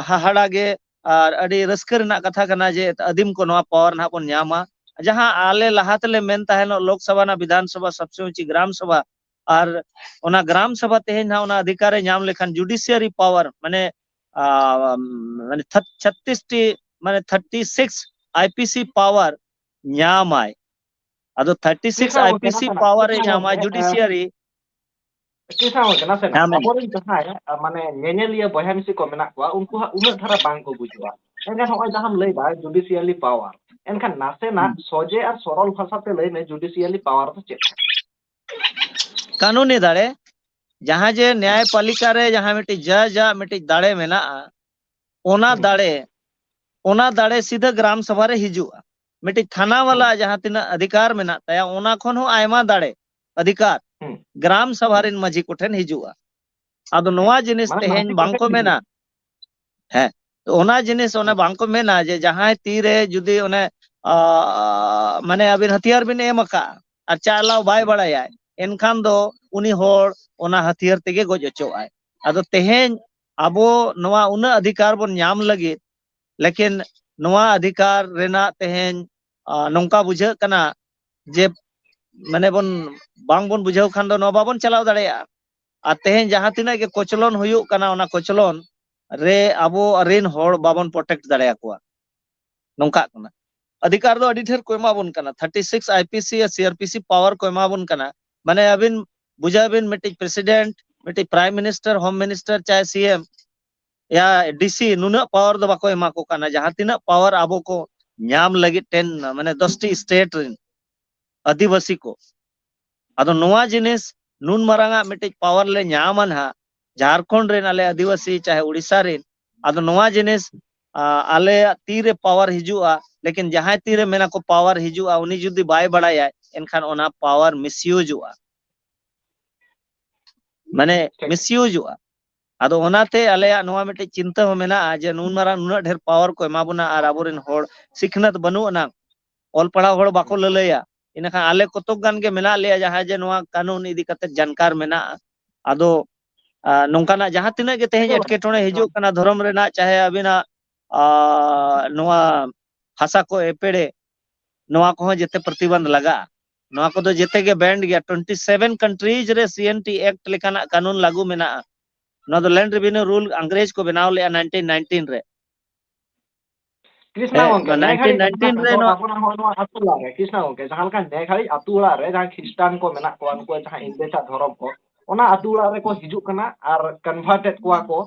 ᱦᱟᱦᱟᱲᱟ ᱜᱮ ᱟᱨ ᱟᱹᱰᱤ ᱨᱟᱹᱥᱠᱟᱹ ᱨᱮᱱᱟᱜ ᱠᱟᱛᱷᱟ ᱠᱟᱱᱟ ᱡᱮ ᱟᱹᱫᱤᱢ ᱠᱚ ᱱᱚᱣᱟ ᱯᱟᱣᱟᱨ ᱱᱟᱦᱟᱜ ᱵᱚᱱ ᱧᱟᱢᱟ᱾ ᱡᱟᱦᱟᱸ ᱟᱞᱮ ᱞᱟᱦᱟ ᱛᱮᱞᱮ ᱢᱮᱱ ᱛᱟᱦᱮᱱᱚᱜ ᱞᱳᱠᱥᱚᱵᱷᱟ ᱨᱮᱱᱟᱜ ᱵᱤᱫᱷᱟᱱ ᱥᱚᱵᱷᱟ, ᱥᱚᱵᱥᱮ ᱩᱪᱤ ᱜᱨᱟᱢ ᱥᱚᱵᱷᱟ, ᱟᱨ ᱚᱱᱟ ᱜᱨᱟᱢ ᱥᱚᱵᱷᱟ ᱛᱮᱦᱮᱧ ᱱᱟᱦᱟᱜ ᱚᱱᱟ ᱚᱫᱷᱤᱠᱟᱨ ᱮ ᱧᱟᱢ ᱞᱮᱠᱷᱟᱱ ᱡᱩᱰᱤᱥᱤᱭᱟᱨᱤ ᱯᱟᱣᱟᱨ ᱢᱟᱱᱮ ᱢᱟᱱᱮ ᱪᱷᱟᱛᱛᱤᱥ ᱴᱤ ᱢᱟᱱᱮ thirty six I P C power ᱧᱟᱢᱟᱭ᱾ ᱟᱫᱚ thirty six I P C power ᱮ ᱧᱟᱢᱟ ᱡᱩᱰᱤᱥᱤᱭᱟᱨᱤ᱾ ᱠᱤᱥᱟᱱ ᱜᱚᱝᱠᱮ, ᱱᱟᱥᱮᱱᱟᱜ ᱟᱵᱚᱨᱮᱱ ᱡᱟᱦᱟᱸᱭ ᱢᱟᱱᱮ ᱧᱮᱧᱮᱞᱤᱭᱟᱹ ᱵᱚᱭᱦᱟ ᱢᱤᱥᱤ ᱠᱚ ᱢᱮᱱᱟᱜ ᱠᱚᱣᱟ, ᱩᱱᱠᱩ ᱦᱟᱸᱜ ᱩᱱᱟᱹᱜ ᱫᱷᱟᱨᱟ ᱵᱟᱝ ᱠᱚ ᱵᱩᱡᱩᱜᱼᱟ᱾ ᱮᱱᱠᱷᱟᱱ ᱱᱚᱜᱼᱚᱭ ᱡᱟᱦᱟᱸᱢ ᱞᱟᱹᱭᱫᱟ ᱡᱩᱰᱤᱥᱤᱭᱟᱞᱤ ᱯᱟᱣᱟᱨ, ᱮᱱᱠᱷᱟᱱ ᱱᱟᱥᱮᱱᱟᱜ ᱦᱩᱸ᱾ ᱥᱚᱡᱮ ᱟᱨ ᱥᱚᱨᱚᱞ ᱵᱷᱟᱥᱟᱛᱮ ᱞᱟᱹᱭ ᱢᱮ ᱡᱩᱰᱤᱥᱤᱭᱟᱞᱤ ᱯᱟᱣᱟᱨ ᱫᱚ ᱪᱮᱫ? ᱠᱟᱹᱱᱩᱱᱤ ᱫᱟᱲᱮ, ᱡᱟᱦᱟᱸ ᱡᱮ ᱱᱮᱭᱟᱭᱯᱟᱞᱤᱠᱟ ᱨᱮ ᱡᱟᱦᱟᱸ ᱢᱤᱫᱴᱤᱡ ᱡᱟᱡᱽ ᱟᱜ ᱢᱤᱫᱴᱤᱡ ᱫᱟᱲᱮ ᱢᱮᱱᱟᱜᱼᱟ, ᱚᱱᱟ ᱦᱩᱸ᱾ ᱫᱟᱲᱮ, ᱚᱱᱟ ᱫᱟᱲᱮ ᱥᱤᱫᱷᱟᱹ ᱜᱨᱟᱢ ᱥᱚᱵᱷᱟ ᱨᱮ ᱦᱤᱡᱩᱜᱼᱟ᱾ ᱢᱤᱫᱴᱤᱡ ᱛᱷᱟᱱᱟ ᱵᱟᱞᱟ ᱡᱟᱦᱟᱸ ᱛᱤᱱᱟᱹᱜ ᱚᱫᱷᱤᱠᱟᱨ ᱢᱮᱱᱟᱜ ᱛᱟᱭᱟ, ᱚᱱᱟ ᱠᱷᱚᱱ ᱦᱚᱸ ᱟᱭᱢᱟ ᱫᱟᱲᱮ, ᱚᱫᱷᱤᱠᱟᱨ ᱦᱩᱸ᱾ ᱜᱨᱟᱢ ᱥᱚᱵᱷᱟ ᱦᱩᱸ᱾ ᱨᱮᱱ ᱢᱟᱹᱡᱷᱤ ᱠᱚᱴᱷᱮᱱ ᱦᱤᱡᱩᱜᱼᱟ᱾ ᱟᱫᱚ ᱱᱚᱣᱟ ᱡᱤᱱᱤᱥ ᱢᱟᱱᱮ ᱛᱮᱦᱮᱧ ᱢᱟᱹᱡᱷᱤ ᱵᱟᱝᱠᱚ ᱠᱚᱴᱷᱮᱱ ᱢᱮᱱᱟ᱾ ᱦᱤᱡᱩᱜᱼᱟ᱾ ᱦᱮᱸ, ᱛᱚ ᱚᱱᱟ ᱡᱤᱱᱤᱥ ᱚᱱᱮ ᱦᱩᱸ᱾ ᱵᱟᱝᱠᱚ ᱢᱮᱱᱟ ᱡᱮ ᱡᱟᱦᱟᱸᱭ ᱛᱤᱨᱮ ᱡᱩᱫᱤ ᱚᱱᱮ, ᱟ, ᱢᱟᱱᱮ ᱟᱵᱤᱱ ᱦᱟᱛᱤᱭᱟᱨ ᱵᱤᱱ ᱮᱢ ᱟᱠᱟᱫᱼᱟ ᱟᱨ ᱪᱟᱞᱟᱣ ᱵᱟᱭ ᱦᱩᱸ᱾ ᱵᱟᱲᱟᱭᱟ, ᱮᱱᱠᱷᱟᱱ ᱫᱚ ᱩᱱᱤ ᱦᱚᱲ ᱚᱱᱟ ᱦᱟᱹᱛᱭᱟᱹᱨ ᱛᱮᱜᱮ ᱜᱚᱡ ᱦᱚᱪᱚᱜᱼᱟᱭ᱾ ᱟᱫᱚ ᱛᱮᱦᱮᱧ ᱟᱵᱚ ᱱᱚᱣᱟ ᱩᱱᱟᱹᱜ ᱚᱫᱷᱤᱠᱟᱨ ᱵᱚᱱ ᱧᱟᱢ ᱞᱟᱹᱜᱤᱫ, ᱞᱮᱠᱤᱱ ᱱᱚᱣᱟ ᱚᱫᱷᱤᱠᱟᱨ ᱨᱮᱱᱟᱜ ᱛᱮᱦᱮᱧ, ᱟ, ᱱᱚᱝᱠᱟ ᱵᱩᱡᱷᱟᱹᱜ ᱠᱟᱱᱟ ᱡᱮ ᱢᱟᱱᱮ ᱵᱚᱱ, ᱵᱟᱝ ᱵᱚᱱ ᱵᱩᱡᱷᱟᱹᱣ ᱠᱷᱟᱱ ᱫᱚ ᱱᱚᱣᱟ ᱵᱟᱵᱚᱱ ᱪᱟᱞᱟᱣ ᱫᱟᱲᱮᱭᱟᱜᱼᱟ᱾ ᱟᱨ ᱛᱮᱦᱮᱧ ᱡᱟᱦᱟᱸ ᱛᱤᱱᱟᱹᱜ ᱜᱮ ᱠᱚᱪᱞᱚᱱ ᱦᱩᱭᱩᱜ ᱠᱟᱱᱟ, ᱚᱱᱟ ᱠᱚᱪᱞᱚᱱ ᱨᱮ ᱟᱵᱚ ᱨᱤᱱ ᱦᱚᱲ ᱵᱟᱵᱚᱱ protect ᱫᱟᱲᱮᱭᱟᱠᱚᱣᱟ᱾ ᱱᱚᱝᱠᱟᱜ ᱠᱟᱱᱟ᱾ ᱚᱫᱷᱤᱠᱟᱨ ᱫᱚ ᱟᱹᱰᱤ ᱰᱷᱮᱨ ᱠᱚ ᱮᱢᱟ ᱵᱚᱱ ᱠᱟᱱᱟ, thirty six IPC ᱟᱨ CRPC power ᱠᱚ ᱮᱢᱟ ᱵᱚᱱ ᱠᱟᱱᱟ᱾ ᱢᱟᱱᱮ ᱟᱹᱵᱤᱱ ᱵᱩᱡᱷᱟᱹᱣ ᱵᱤᱱ, ᱢᱤᱫᱴᱤᱡ president, ᱢᱤᱫᱴᱤᱡ prime minister, home minister, ᱪᱟᱦᱮ CM, ᱭᱟ DC, ᱱᱩᱱᱟᱹᱜ power ᱫᱚ ᱵᱟᱠᱚ ᱮᱢᱟ ᱠᱚ ᱠᱟᱱᱟ᱾ ᱡᱟᱦᱟᱸ ᱛᱤᱱᱟᱹᱜ power ᱟᱵᱚ ᱠᱚ ᱧᱟᱢ ᱞᱟᱹᱜᱤᱫ ten, ᱢᱟᱱᱮ ᱫᱚᱥᱴᱤ state ᱨᱮᱱ ᱟᱹᱫᱤᱵᱟᱹᱥᱤ ᱠᱚ, ᱟᱫᱚ ᱱᱚᱣᱟ ᱡᱤᱱᱤᱥ ᱱᱩᱱ ᱢᱟᱨᱟᱝ ᱟᱜ ᱢᱤᱫᱴᱤᱡ power ᱞᱮ ᱧᱟᱢᱟ ᱱᱟᱦᱟᱜ, ᱡᱷᱟᱲᱠᱷᱚᱸᱰ ᱨᱮᱱ ᱟᱞᱮ ᱟᱹᱫᱤᱵᱟᱹᱥᱤ ᱪᱟᱦᱮ ᱩᱲᱤᱥᱥᱟ ᱨᱮᱱ, ᱟᱫᱚ ᱱᱚᱣᱟ ᱡᱤᱱᱤᱥ, ᱟ, ᱟᱞᱮᱭᱟᱜ ᱛᱤᱨᱮ power ᱦᱤᱡᱩᱜᱼᱟ, ᱞᱮᱠᱤᱱ ᱡᱟᱦᱟᱸᱭ ᱛᱤᱨᱮ ᱢᱮᱱᱟ ᱠᱚ power ᱦᱤᱡᱩᱜᱼᱟ, ᱩᱱᱤ ᱡᱩᱫᱤ ᱵᱟᱭ ᱵᱟᱲᱟᱭᱟ, ᱮᱱᱠᱷᱟᱱ ᱚᱱᱟ power misuseᱚᱜᱼᱟ, ᱢᱟᱱᱮ ᱴᱷᱤᱠ᱾ misuseᱚᱜᱼᱟ᱾ ᱟᱫᱚ ᱚᱱᱟᱛᱮ ᱟᱞᱮᱭᱟᱜ ᱱᱚᱣᱟ ᱢᱤᱫᱴᱤᱡ ᱪᱤᱱᱛᱟᱹ ᱦᱚᱸ ᱢᱮᱱᱟᱜᱼᱟ ᱡᱮ ᱱᱩᱱ ᱢᱟᱨᱟᱝ ᱱᱩᱱᱟᱹᱜ ᱰᱷᱮᱨ power ᱠᱚ ᱮᱢᱟ ᱵᱚᱱᱟ ᱟᱨ ᱟᱵᱚᱨᱮᱱ ᱦᱚᱲ ᱥᱤᱠᱷᱱᱟᱹᱛ ᱵᱟᱹᱱᱩᱜ ᱟᱱᱟᱝ, ᱚᱞ ᱯᱟᱲᱦᱟᱣ ᱦᱚᱲ ᱵᱟᱠᱚ ᱦᱩᱸ᱾ ᱞᱟᱹᱞᱟᱹᱭᱟ, ᱤᱱᱟᱹᱠᱷᱟᱱ ᱟᱞᱮ ᱠᱚᱛᱚᱠ ᱜᱟᱱ ᱜᱮ ᱢᱮᱱᱟᱜ ᱞᱮᱭᱟ ᱡᱟᱦᱟᱸᱭ ᱡᱮ ᱱᱚᱣᱟ ᱠᱟᱹᱱᱩᱱ ᱤᱫᱤ ᱠᱟᱛᱮ ᱡᱟᱱᱠᱟᱨ ᱢᱮᱱᱟᱜᱼᱟ᱾ ᱟᱫᱚ, ᱟ, ᱱᱚᱝᱠᱟᱱᱟᱜ ᱡᱟᱦᱟᱸ ᱛᱤᱱᱟᱹᱜ ᱜᱮ ᱛᱮᱦᱮᱧ ᱦᱮᱸ, ᱮᱴᱠᱮᱴᱚᱬᱮ ᱦᱮᱸ᱾ ᱦᱤᱡᱩᱜ ᱠᱟᱱᱟ ᱫᱷᱚᱨᱚᱢ ᱨᱮᱱᱟᱜ, ᱪᱟᱦᱮ ᱟᱹᱵᱤᱱᱟᱜ, ᱟ, ᱱᱚᱣᱟ ᱦᱟᱥᱟ ᱠᱚ ᱮᱯᱮᱲᱮ, ᱱᱚᱣᱟ ᱠᱚᱦᱚᱸ ᱡᱮᱛᱮ ᱯᱨᱚᱛᱤᱵᱟᱱᱫᱷ ᱞᱟᱜᱟᱜᱼᱟ᱾ ᱱᱚᱣᱟ ᱠᱚᱫᱚ ᱡᱮᱛᱮ ᱜᱮ banned ᱜᱮᱭᱟ᱾ Twenty seven countries ᱨᱮ CNT Act ᱞᱮᱠᱟᱱᱟᱜ ᱠᱟᱹᱱᱩᱱ ᱞᱟᱹᱜᱩ ᱢᱮᱱᱟᱜᱼᱟ᱾ ᱱᱚᱣᱟ ᱫᱚ Land Revenue Rule ᱟᱝᱨᱮᱡᱽ ᱠᱚ ᱵᱮᱱᱟᱣ ᱞᱮᱫᱼᱟ nineteen nineteen ᱨᱮ᱾ ᱠᱨᱤᱥᱱᱟ ᱦᱮᱸ, ᱜᱚᱝᱠᱮ, ᱱᱚᱣᱟ ᱱᱮ nineteen ᱜᱷᱟᱹᱲᱤᱡ nineteen ᱡᱟᱦᱟᱸ ᱨᱮ ᱫᱚ ᱱᱚᱣᱟ ᱟᱵᱚᱱᱟᱜ ᱦᱚᱸᱜᱼᱚᱭ ᱱᱚᱣᱟ ᱟᱹᱛᱩ ᱚᱲᱟᱜ ᱨᱮ, ᱠᱨᱤᱥᱱᱟ ᱜᱚᱝᱠᱮ, ᱡᱟᱦᱟᱸ ᱞᱮᱠᱟ ᱱᱮ ᱜᱷᱟᱹᱲᱤᱡ ᱟᱹᱛᱩ ᱚᱲᱟᱜ ᱨᱮ ᱡᱟᱦᱟᱸ ᱠᱷᱨᱤᱥᱴᱟᱱ ᱠᱚ ᱢᱮᱱᱟᱜ ᱠᱚᱣᱟ, ᱱᱩᱠᱩ ᱡᱟᱦᱟᱸ ᱤᱝᱨᱮᱡᱽ ᱟᱜ ᱫᱷᱚᱨᱚᱢ ᱠᱚ, ᱚᱱᱟ ᱟᱹᱛᱩ ᱚᱲᱟᱜ ᱨᱮᱠᱚ ᱦᱤᱡᱩᱜ ᱠᱟᱱᱟ ᱟᱨ ᱠᱚᱱᱵᱷᱟᱨᱴᱮᱰ ᱠᱚᱣᱟ ᱠᱚ᱾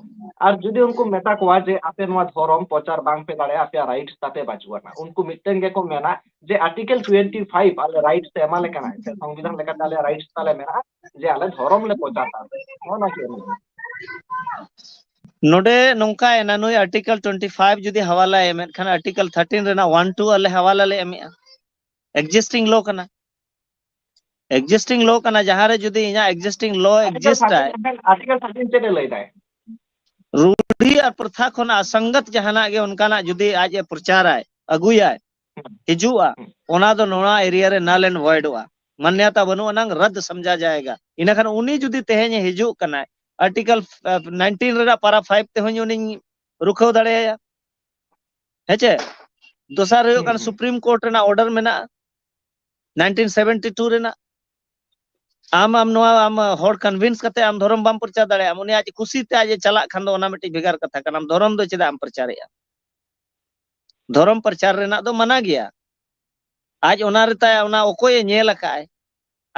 ᱟᱨ ᱡᱩᱫᱤ ᱩᱱᱠᱩ ᱢᱮᱛᱟ ᱠᱚᱣᱟ ᱡᱮ ᱟᱯᱮ ᱱᱚᱣᱟ ᱫᱷᱚᱨᱚᱢ ᱯᱨᱚᱪᱟᱨ ᱵᱟᱝ ᱯᱮ ᱫᱟᱲᱮᱭᱟᱜᱼᱟ, ᱟᱯᱮᱭᱟᱜ ᱨᱟᱭᱤᱴᱥ ᱛᱟᱯᱮ ᱵᱟᱹᱪᱩᱜ ᱟᱱᱟ, ᱩᱱᱠᱩ ᱢᱤᱫᱴᱮᱱ ᱜᱮᱠᱚ ᱢᱮᱱᱟ ᱡᱮ ᱟᱨᱴᱤᱠᱮᱞ ᱴᱩᱭᱮᱱᱴᱤ ᱯᱷᱟᱭᱤᱵᱷ ᱟᱞᱮ ᱨᱟᱭᱤᱴᱥ ᱮ ᱮᱢᱟ ᱞᱮ ᱠᱟᱱᱟᱭ, ᱥᱮ ᱥᱚᱝᱵᱤᱫᱷᱟᱱ ᱞᱮᱠᱟᱛᱮ ᱟᱞᱮᱭᱟᱜ ᱨᱟᱭᱤᱴᱥ ᱛᱟᱞᱮ ᱢᱮᱱᱟᱜᱼᱟ ᱡᱮ ᱟᱞᱮ ᱫᱷᱚᱨᱚᱢ ᱞᱮ ᱯᱨᱚᱪᱟᱨᱟ᱾ ᱱᱚᱜᱼᱚ ᱱᱚᱣᱟ ᱜᱮ᱾ ᱱᱚᱰᱮ ᱱᱚᱝᱠᱟᱭᱮᱱᱟ, ᱱᱩᱭ ᱟᱨᱴᱤᱠᱮᱞ ᱴᱩᱭᱮᱱᱴᱤ ᱯᱷᱟᱭᱤᱵᱷ ᱡᱩᱫᱤ ᱦᱟᱣᱟᱞᱟᱭ ᱮᱢᱮᱫ ᱠᱷᱟᱱ ᱟᱨᱴᱤᱠᱮᱞ ᱛᱷᱟᱨᱴᱤᱱ ᱨᱮᱱᱟᱜ ᱚᱣᱟᱱ ᱴᱩ ᱟᱞᱮ ᱦᱟᱣᱟᱞᱟ ᱞᱮ ᱮᱢᱮᱜᱼᱟ᱾ ᱮᱠᱡᱤᱥᱴᱤᱝ ᱞᱚ ᱠᱟᱱᱟ, ᱮᱠᱡᱤᱥᱴᱤᱝ ᱞᱚ ᱠᱟᱱᱟ᱾ ᱡᱟᱦᱟᱸ ᱨᱮ ᱡᱩᱫᱤ ᱤᱧᱟᱹᱜ ᱮᱠᱡᱤᱥᱴᱤᱝ ᱞᱚ ᱟᱨᱴᱤᱠᱮᱞ ᱮᱠᱡᱤᱥᱴ ᱟᱭ, ᱛᱷᱟᱨᱴᱤᱱ ᱟᱨᱴᱤᱠᱮᱞ ᱛᱷᱟᱨᱴᱤᱱ ᱪᱮᱫ ᱮ ᱞᱟᱹᱭ ᱫᱟᱭ? ᱨᱩᱰᱷᱤ ᱟᱨ ᱯᱨᱚᱛᱷᱟ ᱠᱷᱚᱱᱟᱜ ᱥᱚᱝᱜᱚᱛ ᱡᱟᱦᱟᱱᱟᱜ ᱜᱮ ᱚᱱᱠᱟᱱᱟᱜ ᱡᱩᱫᱤ ᱟᱡ ᱮ ᱯᱨᱚᱪᱟᱨᱟᱭ, ᱟᱹᱜᱩᱭᱟᱭ, ᱦᱤᱡᱩᱜᱼᱟ, ᱚᱱᱟ ᱫᱚ ᱱᱚᱣᱟ ᱮᱨᱤᱭᱟ ᱨᱮ ᱱᱟᱞ ᱮᱱᱰ ᱵᱷᱚᱭᱰᱚᱜᱼᱟ, ᱢᱟᱱᱱᱟᱛᱟ ᱵᱟᱹᱱᱩᱜ ᱟᱱᱟᱝ, ᱨᱟᱫ ᱥᱟᱢᱡᱷᱟ ᱡᱟᱭᱮᱜᱟ᱾ ᱤᱱᱟᱹᱠᱷᱟᱱ ᱩᱱᱤ ᱡᱩᱫᱤ ᱛᱮᱦᱮᱧ ᱮ ᱦᱤᱡᱩᱜ ᱠᱟᱱᱟᱭ, ᱟᱨᱴᱤᱠᱮᱞ ᱱᱟᱭᱤᱱᱴᱤᱱ ᱨᱮᱱᱟᱜ ᱯᱟᱨᱟ ᱯᱷᱟᱭᱤᱵᱷ ᱛᱮᱦᱚᱸ ᱩᱱᱤᱧ ᱨᱩᱠᱷᱟᱹᱣ ᱫᱟᱲᱮᱭᱟᱭᱟ᱾ ᱦᱮᱸᱪᱮ? ᱫᱚᱥᱟᱨ ᱦᱩᱭᱩᱜ ᱠᱟᱱᱟ, ᱥᱩᱯᱨᱤᱢ ᱠᱳᱨᱴ ᱨᱮᱱᱟᱜ ᱚᱨᱰᱟᱨ ᱢᱮᱱᱟᱜᱼᱟ ᱱᱟᱭᱤᱱᱴᱤᱱ ᱥᱮᱵᱷᱮᱱᱴᱤ ᱴᱩ ᱨᱮᱱᱟᱜ᱾ ᱟᱢ ᱟᱢ ᱱᱚᱣᱟ ᱟᱢ ᱦᱚᱲ ᱠᱚᱱᱵᱷᱤᱱᱥ ᱠᱟᱛᱮ ᱟᱢ ᱫᱷᱚᱨᱚᱢ ᱵᱟᱢ ᱯᱨᱚᱪᱟᱨ ᱫᱟᱲᱮᱭᱟᱜᱼᱟ᱾ ᱩᱱᱤ ᱟᱡ ᱠᱩᱥᱤ ᱛᱮ ᱟᱡ ᱮ ᱪᱟᱞᱟᱜ ᱠᱷᱟᱱ ᱫᱚ ᱚᱱᱟ ᱢᱤᱫᱴᱤᱡ ᱵᱷᱮᱜᱟᱨ ᱠᱟᱛᱷᱟ ᱠᱟᱱᱟ᱾ ᱟᱢ ᱫᱷᱚᱨᱚᱢ ᱫᱚ ᱪᱮᱫᱟᱜ ᱮᱢ ᱯᱨᱚᱪᱟᱨᱮᱜᱼᱟ? ᱫᱷᱚᱨᱚᱢ ᱯᱨᱚᱪᱟᱨ ᱨᱮᱱᱟᱜ ᱫᱚ ᱢᱟᱱᱟ ᱜᱮᱭᱟ᱾ ᱟᱡ ᱚᱱᱟ ᱨᱮ ᱛᱟᱭ ᱚᱱᱟ ᱚᱠᱚᱭᱮ ᱧᱮᱞ ᱟᱠᱟᱫ ᱟᱭ?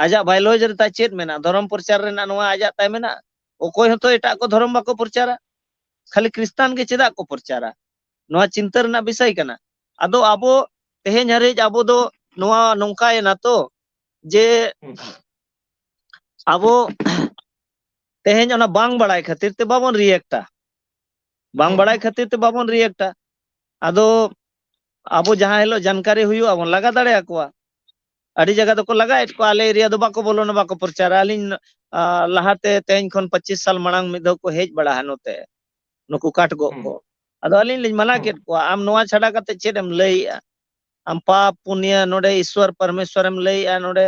ᱟᱡᱟᱜ ᱵᱟᱭᱳᱞᱚᱡᱤ ᱨᱮ ᱛᱟᱭ ᱪᱮᱫ ᱢᱮᱱᱟᱜᱼᱟ? ᱫᱷᱚᱨᱚᱢ ᱯᱨᱚᱪᱟᱨ ᱨᱮᱱᱟᱜ ᱱᱚᱣᱟ ᱟᱡᱟᱜ ᱛᱟᱭ ᱢᱮᱱᱟᱜᱼᱟ? ᱚᱠᱚᱭ ᱦᱚᱸᱛᱚ ᱮᱴᱟᱜ ᱠᱚ ᱫᱷᱚᱨᱚᱢ ᱵᱟᱠᱚ ᱯᱨᱚᱪᱟᱨᱟ, ᱠᱷᱟᱹᱞᱤ ᱠᱷᱨᱤᱥᱴᱟᱱ ᱜᱮ ᱪᱮᱫᱟᱜ ᱠᱚ ᱯᱨᱚᱪᱟᱨᱟ? ᱱᱚᱣᱟ ᱪᱤᱱᱛᱟᱹ ᱨᱮᱱᱟᱜ ᱵᱤᱥᱚᱭ ᱠᱟᱱᱟ᱾ ᱟᱫᱚ ᱟᱵᱚ ᱛᱮᱦᱮᱧ ᱦᱟᱹᱨᱤᱡ ᱟᱵᱚ ᱫᱚ ᱱᱚᱣᱟ ᱱᱚᱝᱠᱟᱭᱮᱱᱟ ᱛᱚ ᱡᱮ ᱟᱵᱚ ᱛᱮᱦᱮᱧ ᱚᱱᱟ ᱵᱟᱝ ᱵᱟᱲᱟᱭ ᱠᱷᱟᱹᱛᱤᱨ ᱛᱮ ᱵᱟᱵᱚᱱ ᱨᱤᱭᱮᱠᱴᱟ, ᱵᱟᱝ ᱵᱟᱲᱟᱭ ᱠᱷᱟᱹᱛᱤᱨ ᱛᱮ ᱵᱟᱵᱚᱱ ᱨᱤᱭᱮᱠᱴᱟ᱾ ᱟᱫᱚ ᱟᱵᱚ ᱡᱟᱦᱟᱸ ᱦᱤᱞᱳᱜ ᱡᱟᱱᱠᱟᱨᱤ ᱦᱩᱭᱩᱜᱼᱟ, ᱵᱚᱱ ᱞᱟᱜᱟ ᱫᱟᱲᱮ ᱟᱠᱚᱣᱟ᱾ ᱟᱹᱰᱤ ᱡᱟᱭᱜᱟ ᱫᱚᱠᱚ ᱞᱟᱜᱟᱭᱮᱫ ᱠᱚᱣᱟ, ᱟᱞᱮ ᱮᱨᱤᱭᱟ ᱫᱚ ᱵᱟᱠᱚ ᱵᱚᱞᱚᱱᱟ, ᱵᱟᱠᱚ ᱯᱨᱚᱪᱟᱨᱟ᱾ ᱟᱹᱞᱤᱧ ᱞᱟᱦᱟᱛᱮ ᱛᱮᱦᱮᱧ ᱠᱷᱚᱱ ᱯᱚᱸᱪᱤᱥ ᱥᱟᱞ ᱢᱟᱲᱟᱝ ᱢᱤᱫ ᱫᱷᱟᱣ ᱠᱚ ᱦᱮᱡ ᱵᱟᱲᱟ ᱱᱚᱛᱮ, ᱱᱩᱠᱩ ᱠᱟᱴ ᱜᱚᱜ ᱠᱚ᱾ ᱟᱫᱚ ᱟᱹᱞᱤᱧ ᱞᱤᱧ ᱢᱟᱱᱟ ᱠᱮᱫ ᱠᱚᱣᱟ, ᱟᱢ ᱱᱚᱣᱟ ᱪᱷᱟᱰᱟ ᱠᱟᱛᱮ ᱪᱮᱫ ᱮᱢ ᱞᱟᱹᱭᱮᱜᱼᱟ? ᱟᱢ ᱯᱟᱯ ᱯᱩᱱᱭᱟᱹ ᱱᱚᱰᱮ ᱤᱥᱣᱚᱨ ᱯᱚᱨᱢᱮᱥᱣᱚᱨ ᱮᱢ ᱞᱟᱹᱭᱮᱜᱼᱟ, ᱱᱚᱰᱮ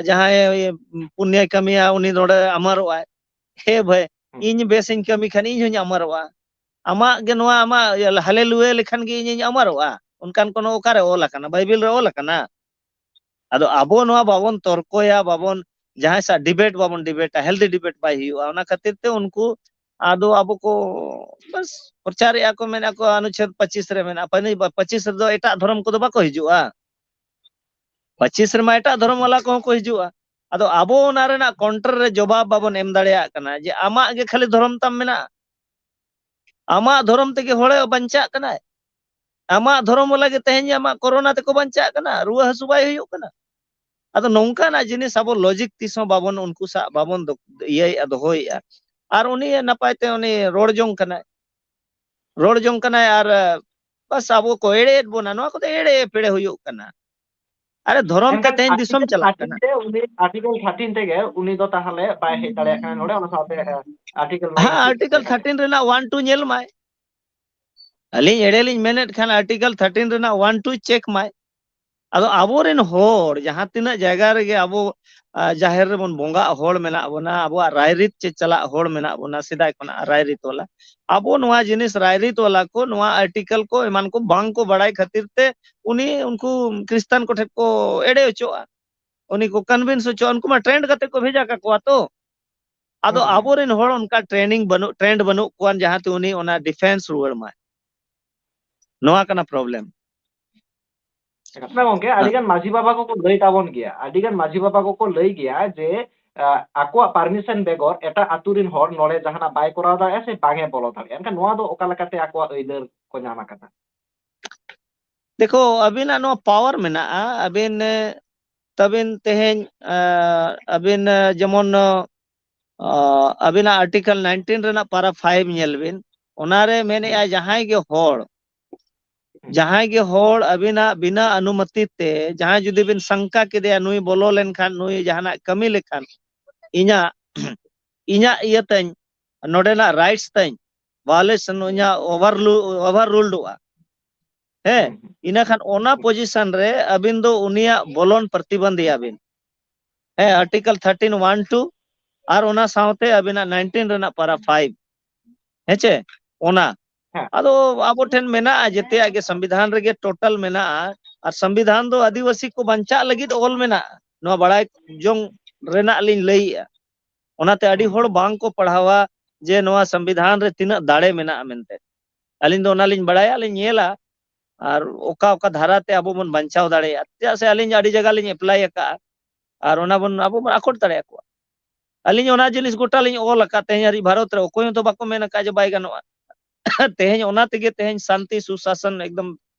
ᱡᱟᱦᱟᱸᱭ ᱯᱩᱱᱭᱟᱹᱭ ᱠᱟᱹᱢᱤᱭᱟ ᱩᱱᱤ ᱱᱚᱰᱮ ᱟᱢᱟᱨᱚᱜᱼᱟᱭ᱾ ᱦᱮ ᱵᱷᱟᱹᱭ, ᱤᱧ ᱵᱮᱥ ᱤᱧ ᱠᱟᱹᱢᱤ ᱠᱷᱟᱱ ᱤᱧ ᱦᱚᱧ ᱟᱢᱟᱨᱚᱜᱼᱟ᱾ ᱟᱢᱟᱜ ᱜᱮ ᱱᱚᱣᱟ ᱟᱢᱟᱜ ᱦᱟᱞᱮᱞᱩᱭᱟ ᱞᱮᱠᱷᱟᱱ ᱜᱮ ᱤᱧᱤᱧ ᱟᱢᱟᱨᱚᱜᱼᱟ, ᱚᱱᱠᱟᱱ ᱠᱳᱱᱳ ᱚᱠᱟᱨᱮ ᱚᱞ ᱟᱠᱟᱱᱟ? ᱵᱟᱭᱵᱮᱞ ᱨᱮ ᱚᱞ ᱟᱠᱟᱱᱟ? ᱟᱫᱚ ᱟᱵᱚ ᱱᱚᱣᱟ ᱵᱟᱵᱚᱱ ᱛᱚᱨᱠᱚᱭᱟ, ᱵᱟᱵᱚᱱ ᱡᱟᱦᱟᱸᱭ ᱥᱟᱶ ᱰᱤᱵᱮᱴ ᱵᱟᱵᱚᱱ ᱰᱤᱵᱮᱴᱟ, ᱦᱮᱞᱫᱤ ᱰᱤᱵᱮᱴ ᱵᱟᱭ ᱦᱩᱭᱩᱜᱼᱟ᱾ ᱚᱱᱟ ᱠᱷᱟᱹᱛᱤᱨ ᱛᱮ ᱩᱱᱠᱩ ᱟᱫᱚ ᱟᱵᱚ ᱠᱚ ᱵᱟᱥ ᱯᱨᱚᱪᱟᱨᱮᱜᱼᱟ ᱠᱚ, ᱢᱮᱱᱮᱫᱼᱟ ᱠᱚ ᱚᱱᱩᱪᱷᱮᱫ ᱯᱚᱸᱪᱤᱥ ᱨᱮ ᱢᱮᱱᱟᱜᱼᱟ᱾ ᱯᱚᱸᱪᱤᱥ ᱨᱮᱫᱚ ᱮᱴᱟᱜ ᱫᱷᱚᱨᱚᱢ ᱠᱚᱫᱚ ᱵᱟᱠᱚ ᱦᱤᱡᱩᱜᱼᱟ᱾ ᱯᱚᱸᱪᱤᱥ ᱨᱮᱢᱟ ᱮᱴᱟᱜ ᱫᱷᱚᱨᱚᱢ ᱣᱟᱞᱟ ᱠᱚᱦᱚᱸ ᱠᱚ ᱦᱤᱡᱩᱜᱼᱟ᱾ ᱟᱫᱚ ᱟᱵᱚ ᱚᱱᱟ ᱨᱮᱱᱟᱜ ᱠᱚᱱᱴᱨ ᱨᱮ ᱡᱚᱵᱟᱵ ᱵᱟᱵᱚᱱ ᱮᱢ ᱫᱟᱲᱮᱭᱟᱜ ᱠᱟᱱᱟ ᱡᱮ ᱟᱢᱟᱜ ᱜᱮ ᱠᱷᱟᱹᱞᱤ ᱫᱷᱚᱨᱚᱢ ᱛᱟᱢ ᱢᱮᱱᱟᱜᱼᱟ᱾ ᱟᱢᱟᱜ ᱫᱷᱚᱨᱚᱢ ᱛᱮᱜᱮ ᱦᱚᱲᱮ ᱵᱟᱧᱪᱟᱜ ᱠᱟᱱᱟᱭ᱾ ᱟᱢᱟᱜ ᱫᱷᱚᱨᱚᱢ ᱵᱟᱞᱟ ᱜᱮ ᱛᱮᱦᱮᱧ ᱟᱢᱟᱜ ᱠᱳᱨᱳᱱᱟ ᱛᱮᱠᱚ ᱵᱟᱧᱪᱟᱜ ᱠᱟᱱᱟ, ᱨᱩᱣᱟᱹ ᱦᱟᱹᱥᱩ ᱵᱟᱭ ᱦᱩᱭᱩᱜ ᱠᱟᱱᱟ᱾ ᱟᱫᱚ ᱱᱚᱝᱠᱟᱱᱟᱜ ᱡᱤᱱᱤᱥ ᱟᱵᱚ ᱞᱚᱡᱤᱠ ᱛᱤᱥ ᱦᱚᱸ ᱵᱟᱵᱚᱱ ᱩᱱᱠᱩ ᱥᱟᱶ ᱵᱟᱵᱚᱱ ᱫᱚ-, ᱤᱭᱟᱹᱭᱮᱫᱼᱟ, ᱫᱚᱦᱚᱭᱮᱫᱼᱟ᱾ ᱟᱨ ᱩᱱᱤ ᱱᱟᱯᱟᱭ ᱛᱮ ᱩᱱᱤ ᱨᱚᱲ ᱡᱚᱝ ᱠᱟᱱᱟᱭ, ᱨᱚᱲ ᱡᱚᱝ ᱠᱟᱱᱟᱭ ᱟᱨ, ᱵᱟᱥ, ᱟᱵᱚ ᱠᱚ ᱮᱲᱮᱭᱮᱫ ᱵᱚᱱᱟ, ᱱᱚᱣᱟ ᱠᱚᱫᱚ ᱮᱲᱮ ᱮᱯᱮᱲᱮ ᱦᱩᱭᱩᱜ ᱠᱟᱱᱟ᱾ ᱟᱨᱮ, ᱫᱷᱚᱨᱚᱢ ᱛᱮ ᱢᱮᱱᱠᱷᱟᱱ ᱛᱮᱦᱮᱧ ᱫᱤᱥᱚᱢ ᱟᱨᱴᱤᱠᱮᱞ ᱪᱟᱞᱟᱜ ᱠᱟᱱᱟ᱾ ᱛᱷᱟᱨᱴᱤᱱ ᱨᱮ ᱩᱱᱤ, ᱟᱨᱴᱤᱠᱮᱞ ᱛᱷᱟᱨᱴᱤᱱ ᱛᱮᱜᱮ ᱩᱱᱤ ᱫᱚ ᱛᱟᱦᱚᱞᱮ ᱵᱟᱭ ᱦᱮᱡ ᱫᱟᱲᱮᱭᱟᱜ ᱠᱟᱱᱟ ᱱᱚᱰᱮ, ᱚᱱᱟ ᱥᱟᱶᱛᱮ ᱟᱨᱴᱤᱠᱮᱞ ᱦᱮᱸ, ᱟᱨᱴᱤᱠᱮᱞ ᱛᱷᱟᱨᱴᱤᱱ ᱨᱮᱱᱟᱜ ᱚᱣᱟᱱ ᱴᱩ ᱧᱮᱞ ᱢᱟᱭ᱾ ᱟᱹᱞᱤᱧ ᱮᱲᱮ ᱞᱤᱧ ᱢᱮᱱᱮᱫ ᱠᱷᱟᱱ ᱟᱨᱴᱤᱠᱮᱞ ᱛᱷᱟᱨᱴᱤᱱ ᱨᱮᱱᱟᱜ ᱚᱣᱟᱱ ᱴᱩ ᱪᱮᱠ ᱢᱟᱭ᱾ ᱟᱫᱚ ᱟᱵᱚᱨᱮᱱ ᱦᱚᱲ ᱡᱟᱦᱟᱸ ᱛᱤᱱᱟᱹᱜ ᱡᱟᱭᱜᱟ ᱨᱮᱜᱮ ᱟᱵᱚ, ᱟ, ᱡᱟᱦᱮᱨ ᱨᱮᱵᱚᱱ ᱵᱚᱸᱜᱟᱜ ᱦᱚᱲ ᱢᱮᱱᱟᱜ ᱵᱚᱱᱟ, ᱟᱵᱚᱣᱟᱜ ᱨᱟᱭᱨᱤᱛ ᱪᱮ ᱪᱟᱞᱟᱜ ᱦᱚᱲ ᱢᱮᱱᱟᱜ ᱵᱚᱱᱟ, ᱥᱮᱫᱟᱭ ᱠᱷᱚᱱᱟᱜ ᱨᱟᱭᱨᱤᱛ ᱣᱟᱞᱟ, ᱟᱵᱚ ᱱᱚᱣᱟ ᱡᱤᱱᱤᱥ ᱨᱟᱭᱨᱤᱛ ᱣᱟᱞᱟ ᱠᱚ ᱱᱚᱣᱟ ᱟᱨᱴᱤᱠᱮᱞ ᱠᱚ ᱮᱢᱟᱱ ᱠᱚ ᱵᱟᱝ ᱠᱚ ᱵᱟᱲᱟᱭ ᱠᱷᱟᱹᱛᱤᱨ ᱛᱮ ᱩᱱᱤ ᱩᱱᱠᱩ ᱠᱷᱨᱤᱥᱴᱟᱱ ᱠᱚᱴᱷᱮᱱ ᱠᱚ ᱮᱲᱮ ᱦᱚᱪᱚᱜᱼᱟ, ᱩᱱᱤ ᱠᱚ ᱠᱚᱱᱵᱷᱤᱱᱥ ᱦᱚᱪᱚᱜᱼᱟ᱾ ᱩᱱᱠᱩ ᱢᱟ ᱴᱨᱮᱱᱰ ᱠᱟᱛᱮ ᱠᱚ ᱵᱷᱮᱡᱟ ᱠᱟᱠᱚᱣᱟ ᱛᱚ᱾ ᱟᱫᱚ ᱦᱩᱸ᱾ ᱟᱵᱚᱨᱮᱱ ᱦᱚᱲ ᱚᱱᱠᱟ ᱴᱨᱮᱱᱤᱝ ᱵᱟᱹᱱᱩᱜ, ᱴᱨᱮᱱᱰ ᱵᱟᱹᱱᱩᱜ ᱠᱚᱣᱟ ᱡᱟᱦᱟᱸᱛᱮ ᱩᱱᱤ ᱚᱱᱟ ᱰᱤᱯᱷᱮᱱᱥ ᱨᱩᱣᱟᱹᱲ ᱢᱟᱭ᱾ ᱱᱚᱣᱟ ᱠᱟᱱᱟ ᱯᱨᱚᱵᱞᱮᱢ᱾ ᱦᱮᱸ ᱜᱚᱝᱠᱮ, ᱟᱹᱰᱤ ᱜᱟᱱ ᱢᱟᱹᱡᱷᱤ ᱵᱟᱵᱟ ᱠᱚᱠᱚ ᱞᱟᱹᱭ ᱛᱟᱵᱚᱱ ᱜᱮᱭᱟ, ᱟᱹᱰᱤ ᱜᱟᱱ ᱢᱟᱹᱡᱷᱤ ᱵᱟᱵᱟ ᱠᱚᱠᱚ ᱞᱟᱹᱭ ᱜᱮᱭᱟ ᱡᱮ, ᱟ, ᱟᱠᱚᱣᱟᱜ ᱯᱟᱨᱢᱤᱥᱚᱱ ᱵᱮᱜᱚᱨ ᱮᱴᱟᱜ ᱟᱹᱛᱩ ᱨᱮᱱ ᱦᱚᱲ ᱱᱚᱰᱮ ᱡᱟᱦᱟᱱᱟᱜ ᱵᱟᱭ ᱠᱚᱨᱟᱣ ᱫᱟᱲᱮᱭᱟᱜᱼᱟ ᱥᱮ ᱵᱟᱝ ᱮ ᱵᱚᱞᱚ ᱫᱟᱲᱮᱭᱟᱜᱼᱟ᱾ ᱮᱱᱠᱷᱟᱱ ᱱᱚᱣᱟ ᱫᱚ ᱚᱠᱟ ᱞᱮᱠᱟᱛᱮ ᱟᱠᱚᱣᱟᱜ ᱟᱹᱭᱫᱟᱹᱨ ᱠᱚ ᱧᱟᱢ ᱟᱠᱟᱫᱟ? ᱫᱮᱠᱷᱳ, ᱟᱹᱵᱤᱱᱟᱜ ᱱᱚᱣᱟ ᱯᱟᱣᱟᱨ ᱢᱮᱱᱟᱜᱼᱟ᱾ ᱟᱹᱵᱤᱱ, ᱮ, ᱛᱟᱹᱵᱤᱱ ᱛᱮᱦᱮᱧ, ᱟ, ᱟᱹᱵᱤᱱ, ᱮ, ᱡᱮᱢᱚᱱ, ᱟ, ᱟᱹᱵᱤᱱᱟᱜ ᱟᱨᱴᱤᱠᱮᱞ ᱱᱟᱭᱤᱱᱴᱤᱱ ᱨᱮᱱᱟᱜ ᱯᱟᱨᱟ ᱯᱷᱟᱭᱤᱵᱷ ᱧᱮᱞ ᱵᱤᱱ᱾ ᱚᱱᱟᱨᱮ ᱢᱮᱱᱮᱜᱼᱟ, ᱡᱟᱦᱟᱸᱭ ᱜᱮ ᱦᱚᱲ, ᱡᱟᱦᱟᱸᱭ ᱜᱮ ᱦᱚᱲ ᱟᱹᱵᱤᱱᱟᱜ ᱵᱤᱱᱟᱹ ᱚᱱᱩᱢᱚᱛᱤ ᱛᱮ ᱡᱟᱦᱟᱸᱭ ᱡᱩᱫᱤ ᱵᱤᱱ ᱥᱟᱝᱠᱟ ᱠᱮᱫᱮᱭᱟ, ᱱᱩᱭ ᱵᱚᱞᱚ ᱞᱮᱱᱠᱷᱟᱱ, ᱱᱩᱭ ᱡᱟᱦᱟᱱᱟᱜ ᱠᱟᱹᱢᱤ ᱞᱮᱠᱷᱟᱱ, ᱤᱧᱟᱹᱜ, ᱤᱧᱟᱹᱜ ᱤᱭᱟᱹ ᱛᱟᱹᱧ, ᱱᱚᱰᱮᱱᱟᱜ ᱨᱟᱭᱤᱴᱥ ᱛᱟᱹᱧ ᱵᱷᱟᱭᱳᱞᱮᱥᱚᱱ, ᱤᱧᱟᱹᱜ ᱳᱵᱷᱟᱨᱞᱩ-, ᱳᱵᱷᱟᱨᱨᱩᱞᱰᱚᱜᱼᱟ᱾ ᱦᱮᱸ, ᱤᱱᱟᱹ ᱠᱷᱟᱱ ᱚᱱᱟ ᱯᱚᱡᱤᱥᱚᱱ ᱨᱮ ᱟᱹᱵᱤᱱ ᱫᱚ ᱩᱱᱤᱭᱟᱜ ᱵᱚᱞᱚᱱ ᱯᱨᱚᱛᱤᱵᱚᱱᱫᱷᱤᱭᱟᱵᱤᱱ᱾ ᱦᱮᱸ, ᱟᱨᱴᱤᱠᱮᱞ ᱛᱷᱟᱨᱴᱤᱱ ᱚᱣᱟᱱ ᱴᱩ ᱟᱨ ᱚᱱᱟ ᱥᱟᱶᱛᱮ ᱟᱹᱵᱤᱱᱟᱜ ᱱᱟᱭᱤᱱᱴᱤᱱ ᱨᱮᱱᱟᱜ ᱯᱟᱨᱟ ᱯᱷᱟᱭᱤᱵᱷ᱾ ᱦᱮᱸ ᱪᱮ? ᱚᱱᱟ᱾ ᱦᱮᱸ᱾ ᱟᱫᱚ ᱟᱵᱚ ᱴᱷᱮᱱ ᱢᱮᱱᱟᱜᱼᱟ, ᱡᱮᱛᱮᱭᱟᱜ ᱜᱮ ᱥᱚᱝᱵᱤᱫᱷᱟᱱ ᱨᱮᱜᱮ ᱴᱳᱴᱟᱞ ᱢᱮᱱᱟᱜᱼᱟ᱾ ᱟᱨ ᱥᱚᱝᱵᱤᱫᱷᱟᱱ ᱫᱚ ᱟᱹᱫᱤᱵᱟᱹᱥᱤ ᱠᱚ ᱵᱟᱧᱪᱟᱜ ᱞᱟᱹᱜᱤᱫ ᱚᱞ ᱢᱮᱱᱟᱜᱼᱟ, ᱱᱚᱣᱟ ᱵᱟᱲᱟᱭ ᱡᱚᱝ ᱨᱮᱱᱟᱜ ᱞᱤᱧ ᱞᱟᱹᱭᱮᱜᱼᱟ᱾ ᱚᱱᱟᱛᱮ ᱟᱹᱰᱤ ᱦᱚᱲ ᱵᱟᱝ ᱠᱚ ᱯᱟᱲᱦᱟᱣᱟ ᱡᱮ ᱱᱚᱣᱟ ᱥᱚᱝᱵᱤᱫᱷᱟᱱ ᱨᱮ ᱛᱤᱱᱟᱹᱜ ᱫᱟᱲᱮ ᱢᱮᱱᱟᱜᱼᱟ ᱢᱮᱱᱛᱮ᱾ ᱟᱹᱞᱤᱧ ᱫᱚ ᱚᱱᱟᱞᱤᱧ ᱵᱟᱲᱟᱭᱟ, ᱞᱤᱧ ᱧᱮᱞᱟ, ᱟᱨ ᱚᱠᱟ ᱚᱠᱟ ᱫᱷᱟᱨᱟ ᱛᱮ ᱟᱵᱚ ᱵᱚᱱ ᱵᱟᱧᱪᱟᱣ ᱫᱟᱲᱮᱭᱟᱜᱼᱟ᱾ ᱪᱮᱫᱟᱜ ᱥᱮ ᱟᱹᱞᱤᱧ ᱟᱹᱰᱤ ᱡᱟᱭᱜᱟ ᱞᱤᱧ ᱮᱯᱞᱟᱭ ᱟᱠᱟᱫᱼᱟ, ᱟᱨ ᱚᱱᱟ ᱵᱚᱱ, ᱟᱵᱚ ᱵᱚᱱ ᱟᱠᱚᱴ ᱫᱟᱲᱮᱭᱟᱠᱚᱣᱟ᱾ ᱟᱹᱞᱤᱧ ᱚᱱᱟ ᱡᱤᱱᱤᱥ ᱜᱚᱴᱟ ᱞᱤᱧ ᱚᱞ ᱟᱠᱟᱫ, ᱛᱮᱦᱮᱧ ᱦᱟᱹᱨᱤᱡ ᱵᱷᱟᱨᱚᱛ ᱨᱮ ᱚᱠᱚᱭ ᱦᱚᱸᱛᱚ ᱵᱟᱠᱚ ᱢᱮᱱ ᱟᱠᱟᱫ ᱡᱮ ᱵᱟᱭ ᱜᱟᱱᱚᱜᱼᱟ᱾ ᱛᱮᱦᱮᱧ ᱚᱱᱟ ᱛᱮᱜᱮ ᱛᱮᱦᱮᱧ ᱥᱟᱱᱛᱤ ᱥᱩᱥᱟᱥᱚᱱ ᱮᱠᱫᱚᱢ,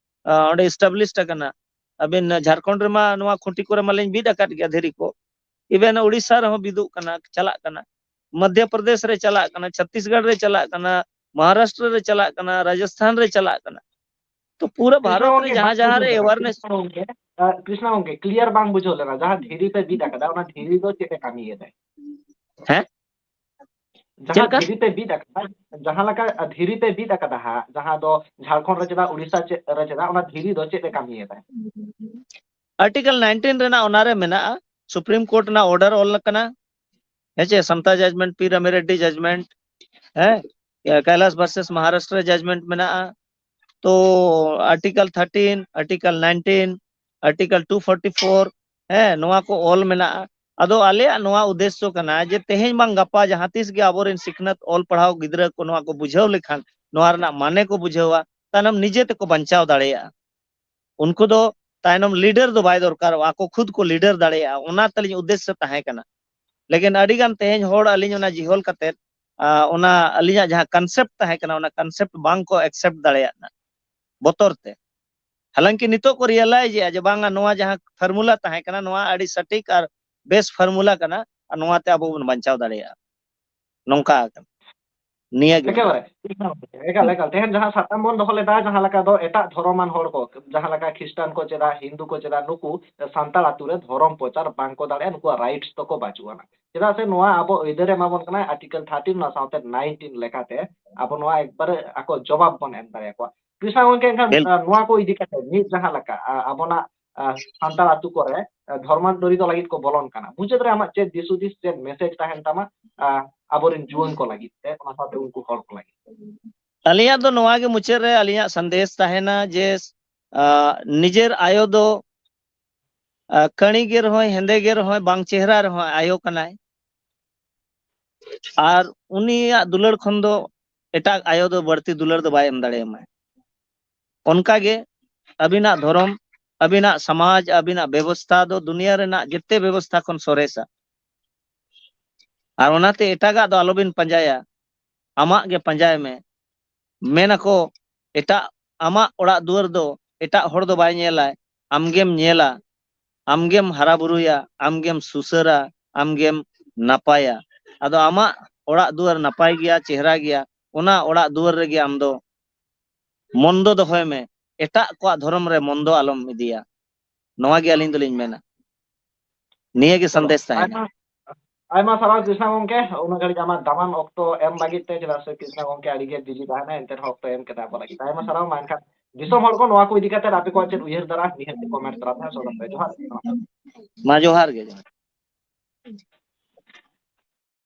ᱟ, ᱚᱸᱰᱮ ᱮᱥᱴᱟᱵᱞᱤᱥᱰ ᱟᱠᱟᱱᱟ᱾ ᱟᱹᱵᱤᱱ ᱡᱷᱟᱲᱠᱷᱚᱸᱰ ᱨᱮᱢᱟ ᱱᱚᱣᱟ ᱠᱷᱩᱸᱴᱤ ᱠᱚᱨᱮ ᱢᱟᱞᱤᱧ ᱵᱤᱫ ᱟᱠᱟᱫ ᱜᱮᱭᱟ ᱫᱷᱤᱨᱤ ᱠᱚ, ᱤᱵᱷᱮᱱ ᱩᱲᱤᱥᱥᱟ ᱨᱮᱦᱚᱸ ᱵᱤᱫᱩᱜ ᱠᱟᱱᱟ, ᱪᱟᱞᱟᱜ ᱠᱟᱱᱟ, ᱢᱚᱫᱽᱫᱷᱚ ᱯᱨᱚᱫᱮᱥ ᱨᱮ ᱪᱟᱞᱟᱜ ᱠᱟᱱᱟ, ᱪᱷᱚᱛᱛᱤᱥᱜᱚᱲ ᱨᱮ ᱪᱟᱞᱟᱜ ᱠᱟᱱᱟ, ᱢᱚᱦᱟᱨᱟᱥᱴᱨᱚ ᱨᱮ ᱪᱟᱞᱟᱜ ᱠᱟᱱᱟ, ᱨᱟᱡᱚᱥᱛᱷᱟᱱ ᱨᱮ ᱪᱟᱞᱟᱜ ᱠᱟᱱᱟ᱾ ᱛᱚ ᱯᱩᱨᱟᱹ ᱠᱨᱤᱥᱱᱟ ᱵᱷᱟᱨᱚᱛ ᱨᱮ ᱜᱚᱝᱠᱮ, ᱡᱟᱦᱟᱸ ᱵᱟᱝ ᱡᱟᱦᱟᱸ ᱵᱩᱡᱷᱟᱹᱣ ᱨᱮ ᱞᱮᱱᱟ, ᱮᱣᱟᱨᱱᱮᱥ ᱠᱨᱤᱥᱱᱟ ᱜᱚᱝᱠᱮ, ᱟ, ᱠᱨᱤᱥᱱᱟ ᱜᱚᱝᱠᱮ, ᱠᱞᱤᱭᱟᱨ ᱵᱟᱝ ᱵᱩᱡᱷᱟᱹᱣ ᱞᱮᱱᱟ, ᱡᱟᱦᱟᱸ ᱫᱷᱤᱨᱤ ᱯᱮ ᱵᱤᱫ ᱟᱠᱟᱫᱟ, ᱚᱱᱟ ᱫᱷᱤᱨᱤ ᱫᱚ ᱪᱮᱫ ᱮ ᱠᱟᱹᱢᱤᱭᱮᱫᱟᱭ? ᱦᱮᱸ? ᱡᱟᱦᱟᱸ ᱪᱮᱫ ᱞᱮᱠᱟ? ᱫᱷᱤᱨᱤ ᱯᱮ ᱵᱤᱫ ᱟᱠᱟᱫᱟ, ᱡᱟᱦᱟᱸ ᱞᱮᱠᱟ ᱫᱷᱤᱨᱤ ᱯᱮ ᱵᱤᱫ ᱟᱠᱟᱫᱟ ᱦᱟᱸᱜ, ᱡᱟᱦᱟᱸ ᱫᱚ ᱡᱷᱟᱲᱠᱷᱚᱸᱰ ᱨᱮ ᱪᱮᱫᱟᱜ, ᱩᱲᱤᱥᱥᱟ ᱪᱮᱫ ᱨᱮ ᱪᱮᱫᱟᱜ, ᱚᱱᱟ ᱫᱷᱤᱨᱤ ᱫᱚ ᱪᱮᱫ ᱮ ᱠᱟᱹᱢᱤᱭᱮᱫᱟᱭ? ᱟᱨᱴᱤᱠᱮᱞ ᱱᱟᱭᱤᱱᱴᱤᱱ ᱨᱮᱱᱟᱜ ᱚᱱᱟᱨᱮ ᱢᱮᱱᱟᱜᱼᱟ, ᱥᱩᱯᱨᱤᱢ ᱠᱳᱨᱴ ᱨᱮᱱᱟᱜ ᱚᱨᱰᱟᱨ ᱚᱞ ᱟᱠᱟᱱᱟ, ᱦᱮᱸ ᱪᱮ, ᱥᱟᱢᱛᱟ ᱡᱟᱡᱢᱮᱱᱴ, ᱯᱤ ᱨᱟᱢᱤᱨᱮᱰᱰᱤ ᱡᱟᱡᱢᱮᱱᱴ, ᱦᱮᱸ, ᱠᱟᱭᱞᱟᱥ ᱵᱷᱟᱨᱥᱮᱥ ᱢᱚᱦᱟᱨᱟᱥᱴᱨᱚ ᱡᱟᱡᱢᱮᱱᱴ ᱢᱮᱱᱟᱜᱼᱟ᱾ ᱛᱚ article thirteen, article nineteen, article two forty four, ᱦᱮᱸ, ᱱᱚᱣᱟ ᱠᱚ ᱚᱞ ᱢᱮᱱᱟᱜᱼᱟ᱾ ᱟᱫᱚ ᱟᱞᱮᱭᱟᱜ ᱱᱚᱣᱟ ᱩᱫᱽᱫᱮᱥᱥᱚ ᱠᱟᱱᱟ ᱡᱮ ᱛᱮᱦᱮᱧ ᱵᱟᱝ ᱜᱟᱯᱟ ᱡᱟᱦᱟᱸ ᱛᱤᱥ ᱜᱮ ᱟᱵᱚᱨᱮᱱ ᱥᱤᱠᱷᱱᱟᱹᱛ ᱚᱞ ᱯᱟᱲᱦᱟᱣ ᱜᱤᱫᱽᱨᱟᱹ ᱠᱚ ᱱᱚᱣᱟ ᱠᱚ ᱵᱩᱡᱷᱟᱹᱣ ᱞᱮᱠᱷᱟᱱ, ᱱᱚᱣᱟ ᱨᱮᱱᱟᱜ ᱢᱟᱱᱮ ᱠᱚ ᱵᱩᱡᱷᱟᱹᱣᱟ, ᱛᱟᱭᱱᱚᱢ ᱱᱤᱡᱮ ᱛᱮᱠᱚ ᱵᱟᱧᱪᱟᱣ ᱫᱟᱲᱮᱭᱟᱜᱼᱟ᱾ ᱩᱱᱠᱩ ᱫᱚ ᱛᱟᱭᱱᱚᱢ ᱞᱤᱰᱟᱨ ᱫᱚ ᱵᱟᱭ ᱫᱚᱨᱠᱟᱨᱚᱜᱼᱟ, ᱟᱠᱚ ᱠᱷᱩᱫ ᱠᱚ ᱞᱤᱰᱟᱨ ᱫᱟᱲᱮᱭᱟᱜᱼᱟ᱾ ᱚᱱᱟ ᱛᱟᱹᱞᱤᱧ ᱩᱫᱽᱫᱮᱥᱥᱚ ᱛᱟᱦᱮᱸ ᱠᱟᱱᱟ᱾ ᱞᱮᱠᱤᱱ ᱟᱹᱰᱤ ᱜᱟᱱ ᱛᱮᱦᱮᱧ ᱦᱚᱲ ᱟᱹᱞᱤᱧ ᱚᱱᱟ ᱡᱤᱦᱚᱞ ᱠᱟᱛᱮᱫ, ᱟ, ᱚᱱᱟ ᱟᱹᱞᱤᱧᱟᱜ ᱡᱟᱦᱟᱸ ᱠᱚᱱᱥᱮᱯᱴ ᱛᱟᱦᱮᱸ ᱠᱟᱱᱟ, ᱚᱱᱟ ᱠᱚᱱᱥᱮᱯᱴ ᱵᱟᱝ ᱠᱚ ᱮᱠᱥᱮᱯᱴ ᱫᱟᱲᱮᱭᱟᱜ ᱠᱟᱱᱟ ᱵᱚᱛᱚᱨ ᱛᱮ᱾ ᱦᱟᱞᱟᱝᱠᱤ ᱱᱤᱛᱚᱜ ᱠᱚ ᱨᱤᱭᱟᱞᱟᱭᱤᱡ ᱮᱜᱼᱟ ᱡᱮ ᱵᱟᱝᱟ, ᱱᱚᱣᱟ ᱡᱟᱦᱟᱸ ᱯᱷᱚᱨᱢᱩᱞᱟ ᱛᱟᱦᱮᱸ ᱠᱟᱱᱟ, ᱱᱚᱣᱟ ᱟᱹᱰᱤ ᱥᱚᱴᱷᱤᱠ ᱟᱨ ᱵᱮᱥ ᱯᱷᱚᱨᱢᱩᱞᱟ ᱠᱟᱱᱟ, ᱟᱨ ᱱᱚᱣᱟᱛᱮ ᱟᱵᱚ ᱵᱚᱱ ᱵᱟᱧᱪᱟᱣ ᱫᱟᱲᱮᱭᱟᱜᱼᱟ᱾ ᱱᱚᱝᱠᱟ ᱟᱠᱟᱱᱟ, ᱱᱤᱭᱟᱹ ᱜᱮ ᱢᱮᱱᱟᱜᱼᱟ᱾ ᱮᱠᱮᱵᱟᱨᱮ, ᱮᱠᱟᱞ, ᱮᱠᱟᱞ᱾ ᱛᱮᱦᱮᱧ ᱡᱟᱦᱟᱸ ᱥᱟᱛᱟᱢ ᱵᱚᱱ ᱫᱚᱦᱚ ᱞᱮᱫᱟ, ᱡᱟᱦᱟᱸ ᱞᱮᱠᱟ ᱫᱚ ᱮᱴᱟᱜ ᱫᱷᱚᱨᱚᱢᱟᱱ ᱦᱚᱲ ᱠᱚ, ᱡᱟᱦᱟᱸ ᱞᱮᱠᱟ ᱠᱷᱨᱤᱥᱴᱟᱱ ᱠᱚ ᱪᱮᱫᱟᱜ, ᱦᱤᱱᱫᱩ ᱠᱚ ᱪᱮᱫᱟᱜ, ᱱᱩᱠᱩ ᱥᱟᱱᱛᱟᱲ ᱟᱛᱳ ᱨᱮ ᱫᱷᱚᱨᱚᱢ ᱯᱨᱚᱪᱟᱨ ᱵᱟᱝ ᱠᱚ ᱫᱟᱲᱮᱭᱟᱜᱼᱟ, ᱱᱩᱠᱩᱣᱟᱜ ᱨᱟᱭᱤᱴᱥ ᱫᱚᱠᱚ ᱵᱟᱹᱪᱩᱜ ᱟᱱᱟ᱾ ᱪᱮᱫᱟᱜ ᱥᱮ ᱱᱚᱣᱟ ᱟᱵᱚ ᱟᱹᱭᱫᱟᱹᱨ ᱮ ᱮᱢᱟ ᱵᱚᱱ ᱠᱟᱱᱟ ᱟᱨᱴᱤᱠᱮᱞ ᱛᱷᱟᱨᱴᱤᱱ, ᱚᱱᱟ ᱥᱟᱶᱛᱮ ᱱᱟᱭᱤᱱᱴᱤᱱ ᱞᱮᱠᱟᱛᱮ ᱟᱵᱚ ᱱᱚᱣᱟ ᱮᱠᱵᱟᱨᱮ ᱟᱠᱚ ᱡᱚᱵᱟᱵ ᱵᱚᱱ ᱮᱢ ᱫᱟᱲᱮᱭᱟᱠᱚᱣᱟ᱾ ᱠᱨᱤᱥᱱᱟ ᱜᱚᱝᱠᱮ, ᱮᱱᱠᱷᱟᱱ, ᱵᱤᱞ- ᱟ, ᱱᱚᱣᱟ ᱠᱚ ᱤᱫᱤ ᱠᱟᱛᱮ ᱢᱤᱫ ᱡᱟᱦᱟᱸ ᱞᱮᱠᱟ, ᱟ, ᱟᱵᱚᱱᱟᱜ, ᱟ, ᱥᱟᱱᱛᱟᱲ ᱟᱛᱳ ᱠᱚᱨᱮ, ᱟ, ᱫᱷᱚᱨᱢᱟᱱᱛᱚᱨᱤᱛ ᱞᱟᱹᱜᱤᱫ ᱠᱚ ᱵᱚᱞᱚᱱ ᱠᱟᱱᱟ, ᱢᱩᱪᱟᱹᱫ ᱨᱮ ᱟᱢᱟᱜ ᱪᱮᱫ ᱫᱤᱥ ᱦᱩᱫᱤᱥ, ᱪᱮᱫ ᱢᱮᱥᱮᱡᱽ ᱛᱟᱦᱮᱱ ᱛᱟᱢᱟ, ᱟ, ᱟᱵᱚᱨᱮᱱ ᱡᱩᱣᱟᱹᱱ ᱠᱚ ᱞᱟᱹᱜᱤᱫ ᱛᱮ, ᱚᱱᱟ ᱥᱟᱶᱛᱮ ᱩᱱᱠᱩ ᱦᱚᱲ ᱠᱚ ᱞᱟᱹᱜᱤᱫ ᱛᱮ? ᱟᱹᱞᱤᱧᱟᱜ ᱫᱚ ᱱᱚᱣᱟ ᱜᱮ ᱢᱩᱪᱟᱹᱫ ᱨᱮ ᱟᱹᱞᱤᱧᱟᱜ ᱥᱟᱸᱫᱮᱥ ᱛᱟᱦᱮᱱᱟ ᱡᱮ, ᱟ, ᱱᱤᱡᱮᱨ ᱟᱭᱳ ᱫᱚ, ᱟ, ᱠᱟᱹᱬᱤ ᱜᱮ ᱨᱮᱦᱚᱸᱭ, ᱦᱮᱸᱫᱮ ᱜᱮ ᱨᱮᱦᱚᱸᱭ, ᱵᱟᱝ ᱪᱮᱦᱨᱟ ᱨᱮᱦᱚᱸ ᱟᱭᱳ ᱠᱟᱱᱟᱭ᱾ ᱟᱨ ᱩᱱᱤᱭᱟᱜ ᱫᱩᱞᱟᱹᱲ ᱠᱷᱚᱱ ᱫᱚ ᱮᱴᱟᱜ ᱟᱭᱳ ᱫᱚ ᱵᱟᱹᱲᱛᱤ ᱫᱩᱞᱟᱹᱲ ᱫᱚ ᱵᱟᱭ ᱮᱢ ᱫᱟᱲᱮᱭᱟᱢᱟᱭ᱾ ᱚᱱᱠᱟᱜᱮ ᱟᱹᱵᱤᱱᱟᱜ ᱫᱷᱚᱨᱚᱢ, ᱟᱹᱵᱤᱱᱟᱜ ᱥᱚᱢᱟᱡᱽ, ᱟᱹᱵᱤᱱᱟᱜ ᱵᱮᱵᱚᱥᱛᱷᱟ ᱫᱚ ᱫᱩᱱᱤᱭᱟᱹ ᱨᱮᱱᱟᱜ ᱡᱮᱛᱮ ᱵᱮᱵᱚᱥᱛᱷᱟ ᱠᱷᱚᱱ ᱥᱚᱨᱮᱥᱟ᱾ ᱟᱨ ᱚᱱᱟᱛᱮ ᱮᱴᱟᱜᱟᱜ ᱫᱚ ᱟᱞᱚᱵᱤᱱ ᱯᱟᱸᱡᱟᱭᱟ, ᱟᱢᱟᱜ ᱜᱮ ᱯᱟᱸᱡᱟᱭ ᱢᱮ᱾ ᱢᱮᱱ ᱟᱠᱚ, ᱮᱴᱟᱜ, ᱟᱢᱟᱜ ᱚᱲᱟᱜ ᱫᱩᱣᱟᱹᱨ ᱫᱚ ᱮᱴᱟᱜ ᱦᱚᱲ ᱫᱚ ᱵᱟᱭ ᱧᱮᱞᱟᱭ, ᱟᱢᱜᱮᱢ ᱧᱮᱞᱟ, ᱟᱢᱜᱮᱢ ᱦᱟᱨᱟ ᱵᱩᱨᱩᱭᱟ, ᱟᱢᱜᱮᱢ ᱥᱩᱥᱟᱹᱨᱟ, ᱟᱢᱜᱮᱢ ᱱᱟᱯᱟᱭᱟ᱾ ᱟᱫᱚ ᱟᱢᱟᱜ ᱚᱲᱟᱜ ᱫᱩᱣᱟᱹᱨ ᱱᱟᱯᱟᱭ ᱜᱮᱭᱟ, ᱪᱮᱦᱨᱟ ᱜᱮᱭᱟ, ᱚᱱᱟ ᱚᱲᱟᱜ ᱫᱩᱣᱟᱹᱨ ᱨᱮᱜᱮ ᱟᱢ ᱫᱚ ᱢᱚᱱ ᱫᱚ ᱫᱚᱦᱚᱭ ᱢᱮ, ᱮᱴᱟᱜ ᱠᱚᱣᱟᱜ ᱫᱷᱚᱨᱚᱢ ᱨᱮ ᱢᱚᱱ ᱫᱚ ᱟᱞᱚᱢ ᱤᱫᱤᱭᱟ᱾ ᱱᱚᱣᱟ ᱜᱮ ᱟᱹᱞᱤᱧ ᱫᱚᱞᱤᱧ ᱢᱮᱱᱟ, ᱱᱤᱭᱟᱹ ᱜᱮ ᱥᱚᱱᱫᱮᱥ ᱛᱟᱦᱮᱱᱟ᱾ ᱟᱭᱢᱟ ᱥᱟᱨᱦᱟᱣ ᱠᱨᱤᱥᱱᱟ ᱜᱚᱝᱠᱮ, ᱩᱱᱟᱹᱜ ᱜᱷᱟᱹᱲᱤᱡ ᱟᱢᱟᱜ ᱫᱟᱢᱟᱱ ᱚᱠᱛᱚ ᱮᱢ ᱞᱟᱹᱜᱤᱫ ᱛᱮ᱾ ᱪᱮᱫᱟᱜ ᱥᱮ ᱠᱨᱤᱥᱱᱟ ᱜᱚᱝᱠᱮ ᱟᱹᱰᱤ ᱜᱮ ᱵᱤᱡᱤ ᱛᱟᱦᱮᱱᱟ, ᱮᱱᱛᱮ ᱨᱮᱦᱚᱸ ᱚᱠᱛᱚ ᱮᱢ ᱠᱮᱫᱟ ᱟᱵᱚ ᱞᱟᱹᱜᱤᱫ᱾ ᱟᱭᱢᱟ ᱥᱟᱨᱦᱟᱣ᱾ ᱢᱟ ᱮᱱᱠᱷᱟᱱ ᱫᱤᱥᱚᱢ ᱦᱚᱲ ᱠᱚ ᱱᱚᱣᱟ ᱠᱚ ᱤᱫᱤ ᱠᱟᱛᱮ ᱟᱯᱮ ᱠᱚᱣᱟᱜ ᱪᱮᱫ ᱩᱭᱦᱟᱹᱨ ᱫᱟᱨᱟ, ᱱᱤᱦᱟᱹᱛ ᱠᱚᱢᱮᱱᱴ ᱛᱟᱞᱟ ᱛᱮ ᱥᱚᱫᱚᱨ ᱯᱮ᱾ ᱡᱚᱦᱟᱨ᱾ ᱢᱟ ᱡᱚᱦᱟᱨ ᱜᱮ, ᱡᱚᱦᱟᱨ᱾